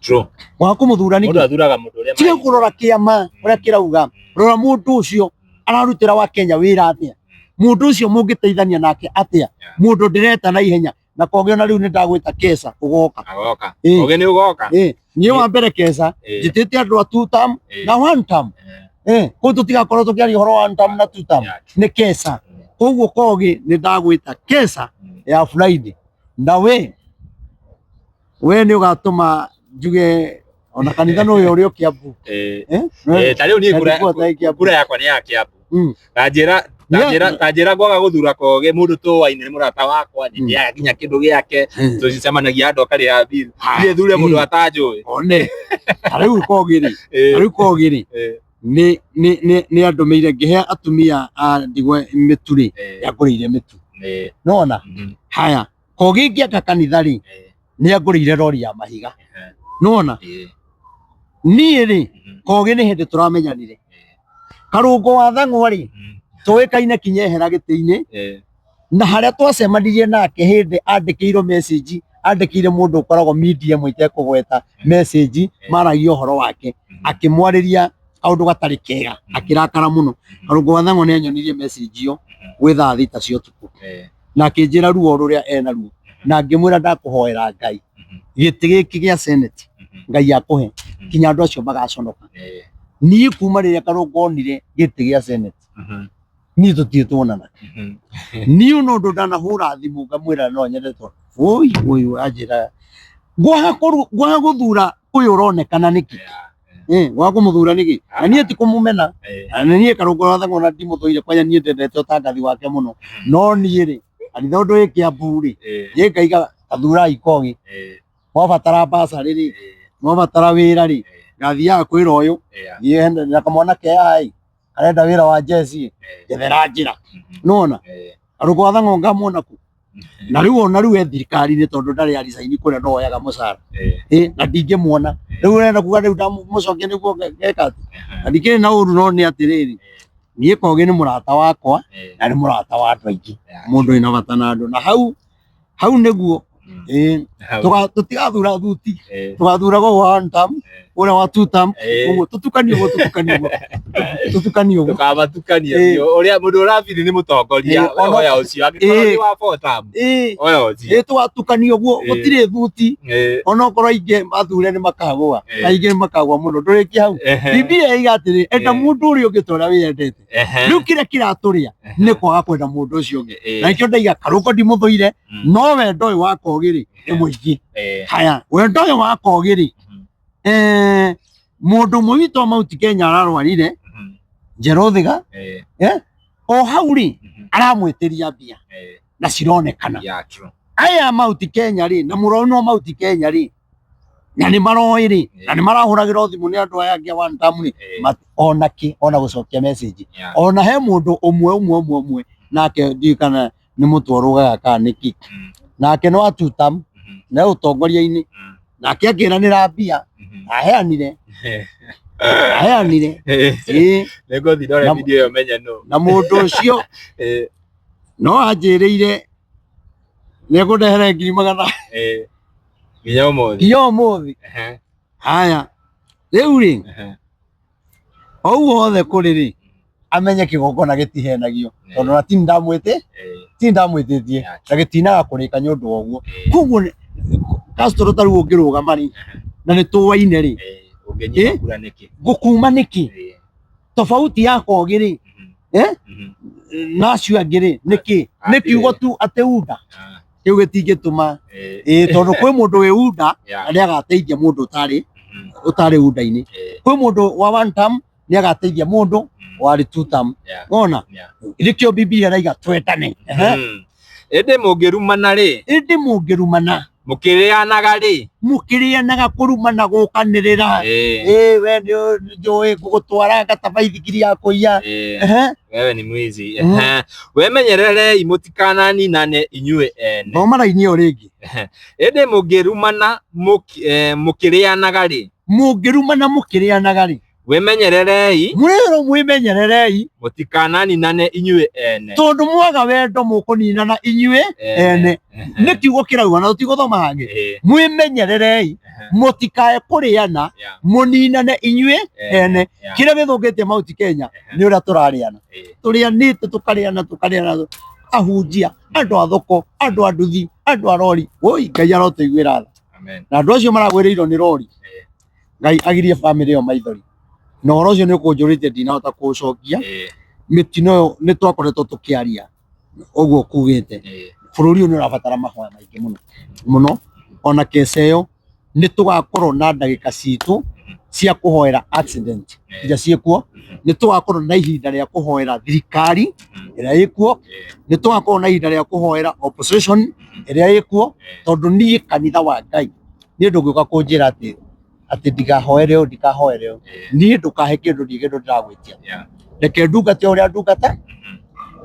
Speaker 1: True.
Speaker 2: Ngwaga kũmũthura
Speaker 1: Mũndũ
Speaker 2: nĩkĩ?
Speaker 1: athuraga mũndũ ũrĩa
Speaker 2: Tiga kũrora kĩama ũrĩa kĩrauga, rora mũndũ ũcio ararutĩra wa Kenya wĩra atĩa, mũndũ ũcio mũngĩteithania nake atĩa, mũndũ ndĩreta na ihenya. Na Kogi ona rĩu nĩ ndagwĩta Kesa ũgoka.
Speaker 1: Agoka.
Speaker 2: Ĩĩ.
Speaker 1: Kogi nĩ ũgoka.
Speaker 2: Ĩĩ, niĩ wa mbere Kesa
Speaker 1: Ĩĩ.
Speaker 2: njĩtĩte andũ a two term
Speaker 1: Ĩĩ.
Speaker 2: na one term.
Speaker 1: Eh.
Speaker 2: Ĩĩ, kũu tũtigakorwo tũkĩaria ũhoro wa one term na two term.
Speaker 1: Yeah.
Speaker 2: Nĩ Kesa. Koguo Kogi nĩ ndagwĩta Kesa ya Friday. Na we nĩ ũgatũma njuge ona kanitha nĩ ũyũ ũrĩ o Kiambu.
Speaker 1: Eh.
Speaker 2: Eh?
Speaker 1: Eh, ta rĩu niĩ
Speaker 2: Na
Speaker 1: kura
Speaker 2: ndikuwa ta Kiambu.
Speaker 1: kura yakwa nĩ ya Kiambu.
Speaker 2: Mm.
Speaker 1: Tanjĩra
Speaker 2: Yeah.
Speaker 1: tanjĩra tanjĩra ngwaga gũthura Kogi mũndũ tũwaine nĩ mũrata wakwa nĩ ndĩaga nginya kĩndũ gĩake tũcemanagia andũ akarĩha bill. Niĩ thure mũndũ atanjũĩ.
Speaker 2: One. Ta rĩu Kogi rĩ,
Speaker 1: Eh.
Speaker 2: ta rĩu Kogi rĩ,
Speaker 1: Eh.
Speaker 2: nĩ nĩ nĩ nĩ andũmĩire ngĩhe atumia a ndigwa mĩtu rĩ,
Speaker 1: Eh.
Speaker 2: nĩangũrĩire mĩtu.
Speaker 1: Eh.
Speaker 2: Nĩwona?
Speaker 1: Mhm.
Speaker 2: Haya, Kogi ngĩaka kanitha rĩ,
Speaker 1: Eh.
Speaker 2: nĩangũrĩire rori ya mahiga.
Speaker 1: Eh.
Speaker 2: Nĩwona?
Speaker 1: Eh.
Speaker 2: Niĩ rĩ,
Speaker 1: Mhm.
Speaker 2: Kogi nĩ hĩndĩ tũramenyanire. Karũngo wa Thang'wa rĩ,
Speaker 1: Mhm.
Speaker 2: tũĩkaine kinya ehera gĩtĩ-inĩ
Speaker 1: Eh.
Speaker 2: na harĩa twacemanirie nake hĩndĩ andĩkĩirwo message andĩkĩire mũndũ ũkoragwo media ĩmwe itekũgweta message maragia ũhoro wake akĩmwarĩria kaũndũ gatarĩ kega akĩrakara mũno. Karũngo wa Thang'wa nĩ anyonirie message ĩyo gwĩ thaa thita cia ũtukũ
Speaker 1: Eh.
Speaker 2: na akĩnjĩra ruo rũrĩa enaruo na ngĩmwĩra ndakũhoera Ngai gĩtĩ gĩkĩ gĩa senate Ngai akũhe kinya andũ acio magaconoka.
Speaker 1: Eh.
Speaker 2: Niĩ kuma rĩrĩa Karũngo onire gĩtĩ gĩa senate
Speaker 1: Mhm.
Speaker 2: niĩ tũtirĩ tuonana.
Speaker 1: Mhm.
Speaker 2: Niĩ ona ũndũ ndanahũra thimũ ngamwĩra no nyende tondũ woi woi anjĩra ngwaga ngwaga gũthura ũyũ ũronekana nĩkĩ.
Speaker 1: Yeah.
Speaker 2: Eh, ngwaga kũmũthura nĩkĩ na niĩ ti kũmũmena.
Speaker 1: Eh.
Speaker 2: Na niĩ Karũngo wa Thang'wa ona ndimũthũire kwanja niĩ ndendete ũtangathi wake mũno no niĩ rĩ kanitha ũndũ wĩ Kiambu rĩ
Speaker 1: Eh.
Speaker 2: niĩ ngaiga tathurai Kogi.
Speaker 1: Eh.
Speaker 2: Mwabatara basarĩ rĩ,
Speaker 1: Eh.
Speaker 2: mwabatara wĩra rĩ,
Speaker 1: Eh.
Speaker 2: ngathiaga kwĩra ũyũ
Speaker 1: Yeah.
Speaker 2: thiĩ na kamwana ke haha ĩ karenda wĩra wa jeci
Speaker 1: Eh.
Speaker 2: njethera njĩra.
Speaker 1: Mhm.
Speaker 2: Nĩwona?
Speaker 1: Eh.
Speaker 2: Karũngo wa Thang'wa ngamuona kũ? Na rĩu ona rĩu e thirikari-inĩ tondũ ndarĩ aricaini kũrĩa no oyaga mũcara.
Speaker 1: Eh.
Speaker 2: Ĩ, na ndingĩmuona. Rĩu ũrenda kuga rĩu ndamũcokia nĩguo ngeka atĩ? Na ndikĩrĩ na ũru no nĩ atĩrĩrĩ, niĩ Kogi nĩ mũrata wakwa
Speaker 1: Eh.
Speaker 2: na nĩ mũrata wa andũ aingĩ.
Speaker 1: Yeah.
Speaker 2: Mũndũ wĩna bata na andũ. Na hau hau nĩguo
Speaker 1: Mm.
Speaker 2: ĩ
Speaker 1: Hau.
Speaker 2: tũtigathura thuti,
Speaker 1: Eh.
Speaker 2: tũgathura wa one term, ũrĩa wa two term,
Speaker 1: Eh.
Speaker 2: ũguo tũtukanie ũguo tũtukanie ũguo tũtukanie ũguo.
Speaker 1: Tũkamatukania
Speaker 2: Eh.
Speaker 1: biũ. Ũrĩa mũndũ ũrabiri nĩ mũtongoria.
Speaker 2: Eh,
Speaker 1: We
Speaker 2: ona-
Speaker 1: oya ũcio. Angĩkorwo
Speaker 2: Eh.
Speaker 1: nĩ wa four term,
Speaker 2: Ĩ,
Speaker 1: oya ũcio.
Speaker 2: ĩ tũgatukania ũguo
Speaker 1: Eh.
Speaker 2: gũtirĩ thuti
Speaker 1: Eh.
Speaker 2: onokorwo aingĩ mathure nĩ makagũa.
Speaker 1: Eh.
Speaker 2: Aingĩ nĩ makagũa mũno ndũrĩkia hau.
Speaker 1: Ehe.
Speaker 2: Bibilia ĩiga atĩrĩ, enda
Speaker 1: Eh.
Speaker 2: mũndũ ũrĩa ũngĩ ta ũrĩa wĩyendete.
Speaker 1: Ehe.
Speaker 2: Rĩu kĩrĩa kĩratũrĩa nĩ kwaga kwenda mũndũ ũcio ũngĩ.
Speaker 1: Eh.
Speaker 2: Na nĩkĩo ndaiga Karũngo ndimũthũire
Speaker 1: Mm.
Speaker 2: no wendo ũyũ wa Kogi rĩ nĩ mũingĩ.
Speaker 1: Eh.
Speaker 2: Haya, wendo ũyũ wa Kogi rĩ,
Speaker 1: Mhm.
Speaker 2: mũndũ ũmwe witũ wa Mount Kenya ararwarire
Speaker 1: Mhm.
Speaker 2: Njerũ Thiga,
Speaker 1: Eh.
Speaker 2: o hau rĩ
Speaker 1: Mhm.
Speaker 2: aramwĩtĩria mbia
Speaker 1: Eh.
Speaker 2: na cironekana.
Speaker 1: Yeah, true.
Speaker 2: Aya Mount Kenya rĩ na mũrwaru no Mount Kenya rĩ na nĩ maroĩ rĩ na nĩ marahũragĩrwo thimũ nĩ andũ aya angĩ a one term rĩ
Speaker 1: Eh.
Speaker 2: ona kĩ ona gũcokia message
Speaker 1: Yeah.
Speaker 2: ona he mũndũ ũmwe ũmwe ũmwe ũmwe nake ndiũĩ kana nĩ mũtwe ũrũgaga kana nĩkĩ
Speaker 1: Mm.
Speaker 2: nake no a two term
Speaker 1: Mhm.
Speaker 2: na ũtongoria-inĩ
Speaker 1: Mm.
Speaker 2: nake akĩranĩra mbia
Speaker 1: Mhm.
Speaker 2: aheanire aheanire
Speaker 1: Eh.
Speaker 2: ĩĩ
Speaker 1: Nĩngũthiĩ ndore
Speaker 2: Na-
Speaker 1: video ĩyo menye nũ.
Speaker 2: na mũndũ ũcio
Speaker 1: Eh.
Speaker 2: no anjĩrĩire nĩekũndehere 100,000
Speaker 1: Eh. Nginya ũmũthĩ.
Speaker 2: nginya ũmũthĩ.
Speaker 1: Ehe.
Speaker 2: Haya, rĩu rĩ
Speaker 1: Ehe.
Speaker 2: o ũguo wothe kũrĩ rĩ amenye kĩgongona gĩtihenagio tondũ na tini ndamwĩtĩ
Speaker 1: Eh.
Speaker 2: tini ndamwĩtĩtie
Speaker 1: Yeah.
Speaker 2: na gĩtinaga kũrĩka nĩ ũndũ wa ũguo.
Speaker 1: Eh.
Speaker 2: Koguo Castro ta rĩu ũngĩrũgama rĩ na nĩ tũwaine rĩ
Speaker 1: Eh. Ũngĩnyima
Speaker 2: Eh?
Speaker 1: kura nĩkĩ?
Speaker 2: ngũkuma nĩkĩ?
Speaker 1: Eh.
Speaker 2: Tofauti ya Kogi rĩ
Speaker 1: Mhm.
Speaker 2: eh
Speaker 1: Mhm.
Speaker 2: na acio angĩ rĩ nĩkĩ? Nĩ kiugo tu atĩ unda
Speaker 1: Ah.
Speaker 2: kĩu gĩtingĩtũma
Speaker 1: Eh.
Speaker 2: ĩĩ tondũ kwĩ mũndũ wĩ unda
Speaker 1: Yeah.
Speaker 2: na nĩagateithia mũndũ ũtarĩ
Speaker 1: Mhm.
Speaker 2: ũtarĩ unda-inĩ.
Speaker 1: Eh.
Speaker 2: Kwĩ mũndũ wa one term nĩagateithia mũndũ
Speaker 1: Mm.
Speaker 2: warĩ two term.
Speaker 1: Yeah.
Speaker 2: Wona?
Speaker 1: Yeah.
Speaker 2: Nĩkĩo Bibilia ĩraiga twendane. Ehe.
Speaker 1: Mm. Ĩndĩ mũngĩrumana rĩ,
Speaker 2: Ĩndĩ mũngĩrumana
Speaker 1: mũkĩrĩanaga rĩ,
Speaker 2: mũkĩrĩanaga kũrumana gũkanĩrĩra
Speaker 1: Eh.
Speaker 2: ĩĩ we nĩ njũĩ ngũgũtwara ngata baithikiri ya kũiya.
Speaker 1: Eh.
Speaker 2: Ehe.
Speaker 1: Wewe ni mwizi.
Speaker 2: Mm.
Speaker 1: Ehe. Wemenyererei mũtikananinane inyuĩ ene.
Speaker 2: Thoma raini ĩyo rĩngĩ.
Speaker 1: Ĩndĩ mũngĩrumana mũkĩrĩanaga rĩ,
Speaker 2: Mũngĩrumana mũkĩrĩanaga rĩ
Speaker 1: wĩmenyererei
Speaker 2: mwĩrwo mwĩmenyererei
Speaker 1: mũtikananinane inyuĩ ene.
Speaker 2: tondũ mwaga wendo mũkũninana inyuĩ ene. Nĩ kiugo kĩrauga na tũtigũthoma hangĩ.
Speaker 1: Eh.
Speaker 2: Mwĩmenyererei mũtikae kũrĩana
Speaker 1: Yeah.
Speaker 2: mũninane inyuĩ ene.
Speaker 1: Yeah.
Speaker 2: Kĩrĩa gĩthũkĩtie Mount Kenya nĩ ũrĩa tũrarĩana.
Speaker 1: Eh.
Speaker 2: Tũrĩanĩte tũkarĩana tũkarĩana Ahunjia, andũ a thoko, andũ a nduthi, andũ a rori, woi Ngai arotũiguĩra tha.
Speaker 1: Amen.
Speaker 2: Na andũ acio maragwĩrĩirwo nĩ rori, Ngai agirie bamĩrĩ ĩyo maithori. Na ũhoro ũcio nĩ ũkũnjũrĩtie, ndinahota kũũcokia. Mĩtino ĩyo nĩ twakoretwo tũkĩaria ũguo kugĩte, bũrũri ũyũ nĩ ũrabatara mahoya maingĩ mũno mũno. Ona kesa ĩyo nĩ tũgakorwo na ndagĩka citũ cia kũhoera accident iria ciĩkuo, nĩ tũgakorwo na ihinda rĩa kũhoera thirikari ĩrĩa ĩkuo, nĩ tũgakorwo na ihinda rĩa kũhoera opposition ĩrĩa ĩkuo, tondũ niĩ kanitha wa Ngai, niĩ ndũngĩũka kũnjĩra atĩ ndigahoere ũũ, ndikahoere ũũ. Niĩ ndũkahe kĩndũ, ndiĩ kĩndũ ndĩragwĩtia. Reke ndungate ũrĩa ndungata,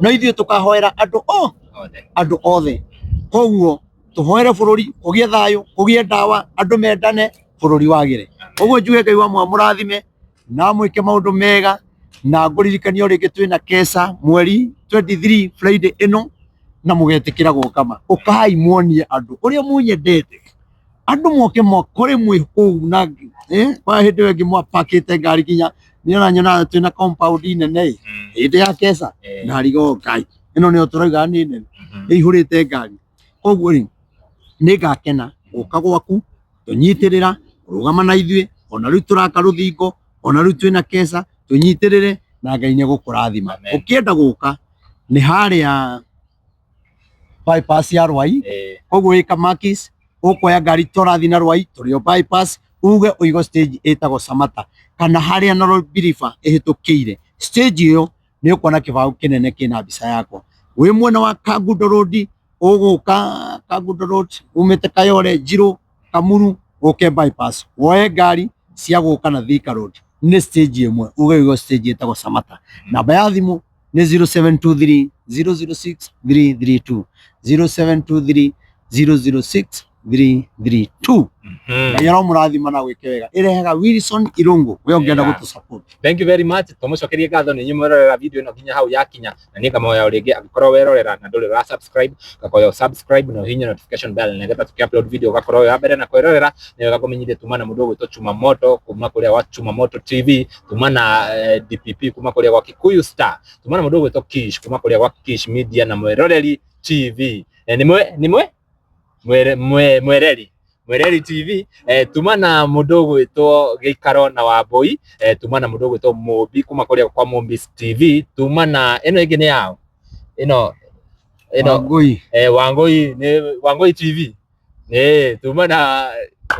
Speaker 2: no ithuĩ tũkahoera andũ o
Speaker 1: Othe.
Speaker 2: Andũ othe. Koguo tũhoere bũrũri kũgĩe thayũ, kũgĩe ndawa, andũ mendane, bũrũri wagĩre. Ũguo njuge Ngai wa mwamũrathime na mwĩke maũndũ mega, na ngũririkania o rĩngĩ twĩna keca mweri 23 Friday ĩno, na mũgetĩkĩra gũka ma ũkai muonie andũ ũrĩa munyendete, andũ moke makore mwĩ kũu na kwa hĩndĩ ĩyo ĩngĩ mwapakĩte ngari nginya niĩ ona nyonaga twĩna compound nene ĩ, hĩndĩ ya keca, na rigo Ngai ĩno nĩyo tũrauga nĩ nene, ĩihũrĩte ngari. Koguo rĩ, nĩ ngakena gũka gwaku, tũnyitĩrĩra, rũgama na ithuĩ, ona rĩu tũraka rũthingo, ona rĩu twĩna keca, tũnyitĩrĩre na Ngai nĩ egũkũrathima.
Speaker 1: Amen.
Speaker 2: Ũkĩenda gũka nĩ harĩa bypass ya Rwai. Koguo wĩ Kamakis, ũkuoya ngari tũrathiĩ na Rwai, tũrĩ o bypass, uge ũigo stage ĩtagwo Samata kana harĩa Nairobi River ĩhĩtũkĩire. Stage ĩyo nĩ ũkuona kĩbaũ kĩnene kĩna mbica yakwa. Wĩ mwena wa Kangundo Road, ũgũka Kangundo Road umĩte Kayole, Njirũ, Kamuru, ũke bypass, woe ngari cia gũka na Thika Road, nĩ stage ĩmwe, uge ũigo stage ĩtagwo Samata. Namba ya thimũ nĩ 0723 006 332, 0723 006 332. Ngai aromũrathima na gwĩke wega. Ĩrehaga Wilson Irungu, we ũngĩenda gũtũ support.
Speaker 1: Thank you very much. Tũmũcokerie ngatho nĩ inyuĩ mwerorera video ĩno nginya hau yakinya, na niĩ ngamoya o rĩngĩ, angĩkorwo werorera na ndũrĩ ũra subscribe, ngakoya subscribe na ũhihinye notification bell nĩgetha tũkĩ upload video ũgakorwo wĩ wa mbere na kwĩrorera. Nĩ wega kũmenyithia tuma na mũndũ ũgwĩtwo Chuma Moto kuma kũrĩa gwa Chuma Moto TV, tuma na DPP kuma kũrĩa gwa Kikuyu Star, tuma na mũndũ ũgwĩtwo Kish kuma kũrĩa gwa Kish Media na Mweroreri TV. Nĩ mwe nĩ mwe mwere mwe mwereri Mwereri TV, tuma na mũndũ ũgwĩtwo Gĩikaro na Wambui, tuma na mũndũ ũgwĩtwo Mũmbi kuma kũrĩa kwa Mũmbi TV, tuma na ĩno ĩngĩ nĩ yao ĩno
Speaker 2: Wangui.
Speaker 1: Wangui nĩ Wangui TV, tuma na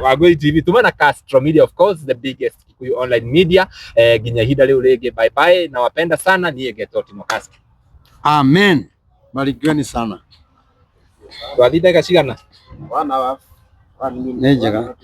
Speaker 1: Wangui TV, tuma na Castro Media, of course the biggest Kikuyu online media. Nginya ihinda rĩu rĩngĩ, bye bye, nawapenda sana. Niĩ ngetwo Timo Castro.
Speaker 2: Amen, barikiweni sana.
Speaker 1: Twathiĩ ndagĩka cigana?
Speaker 2: Nĩ njega.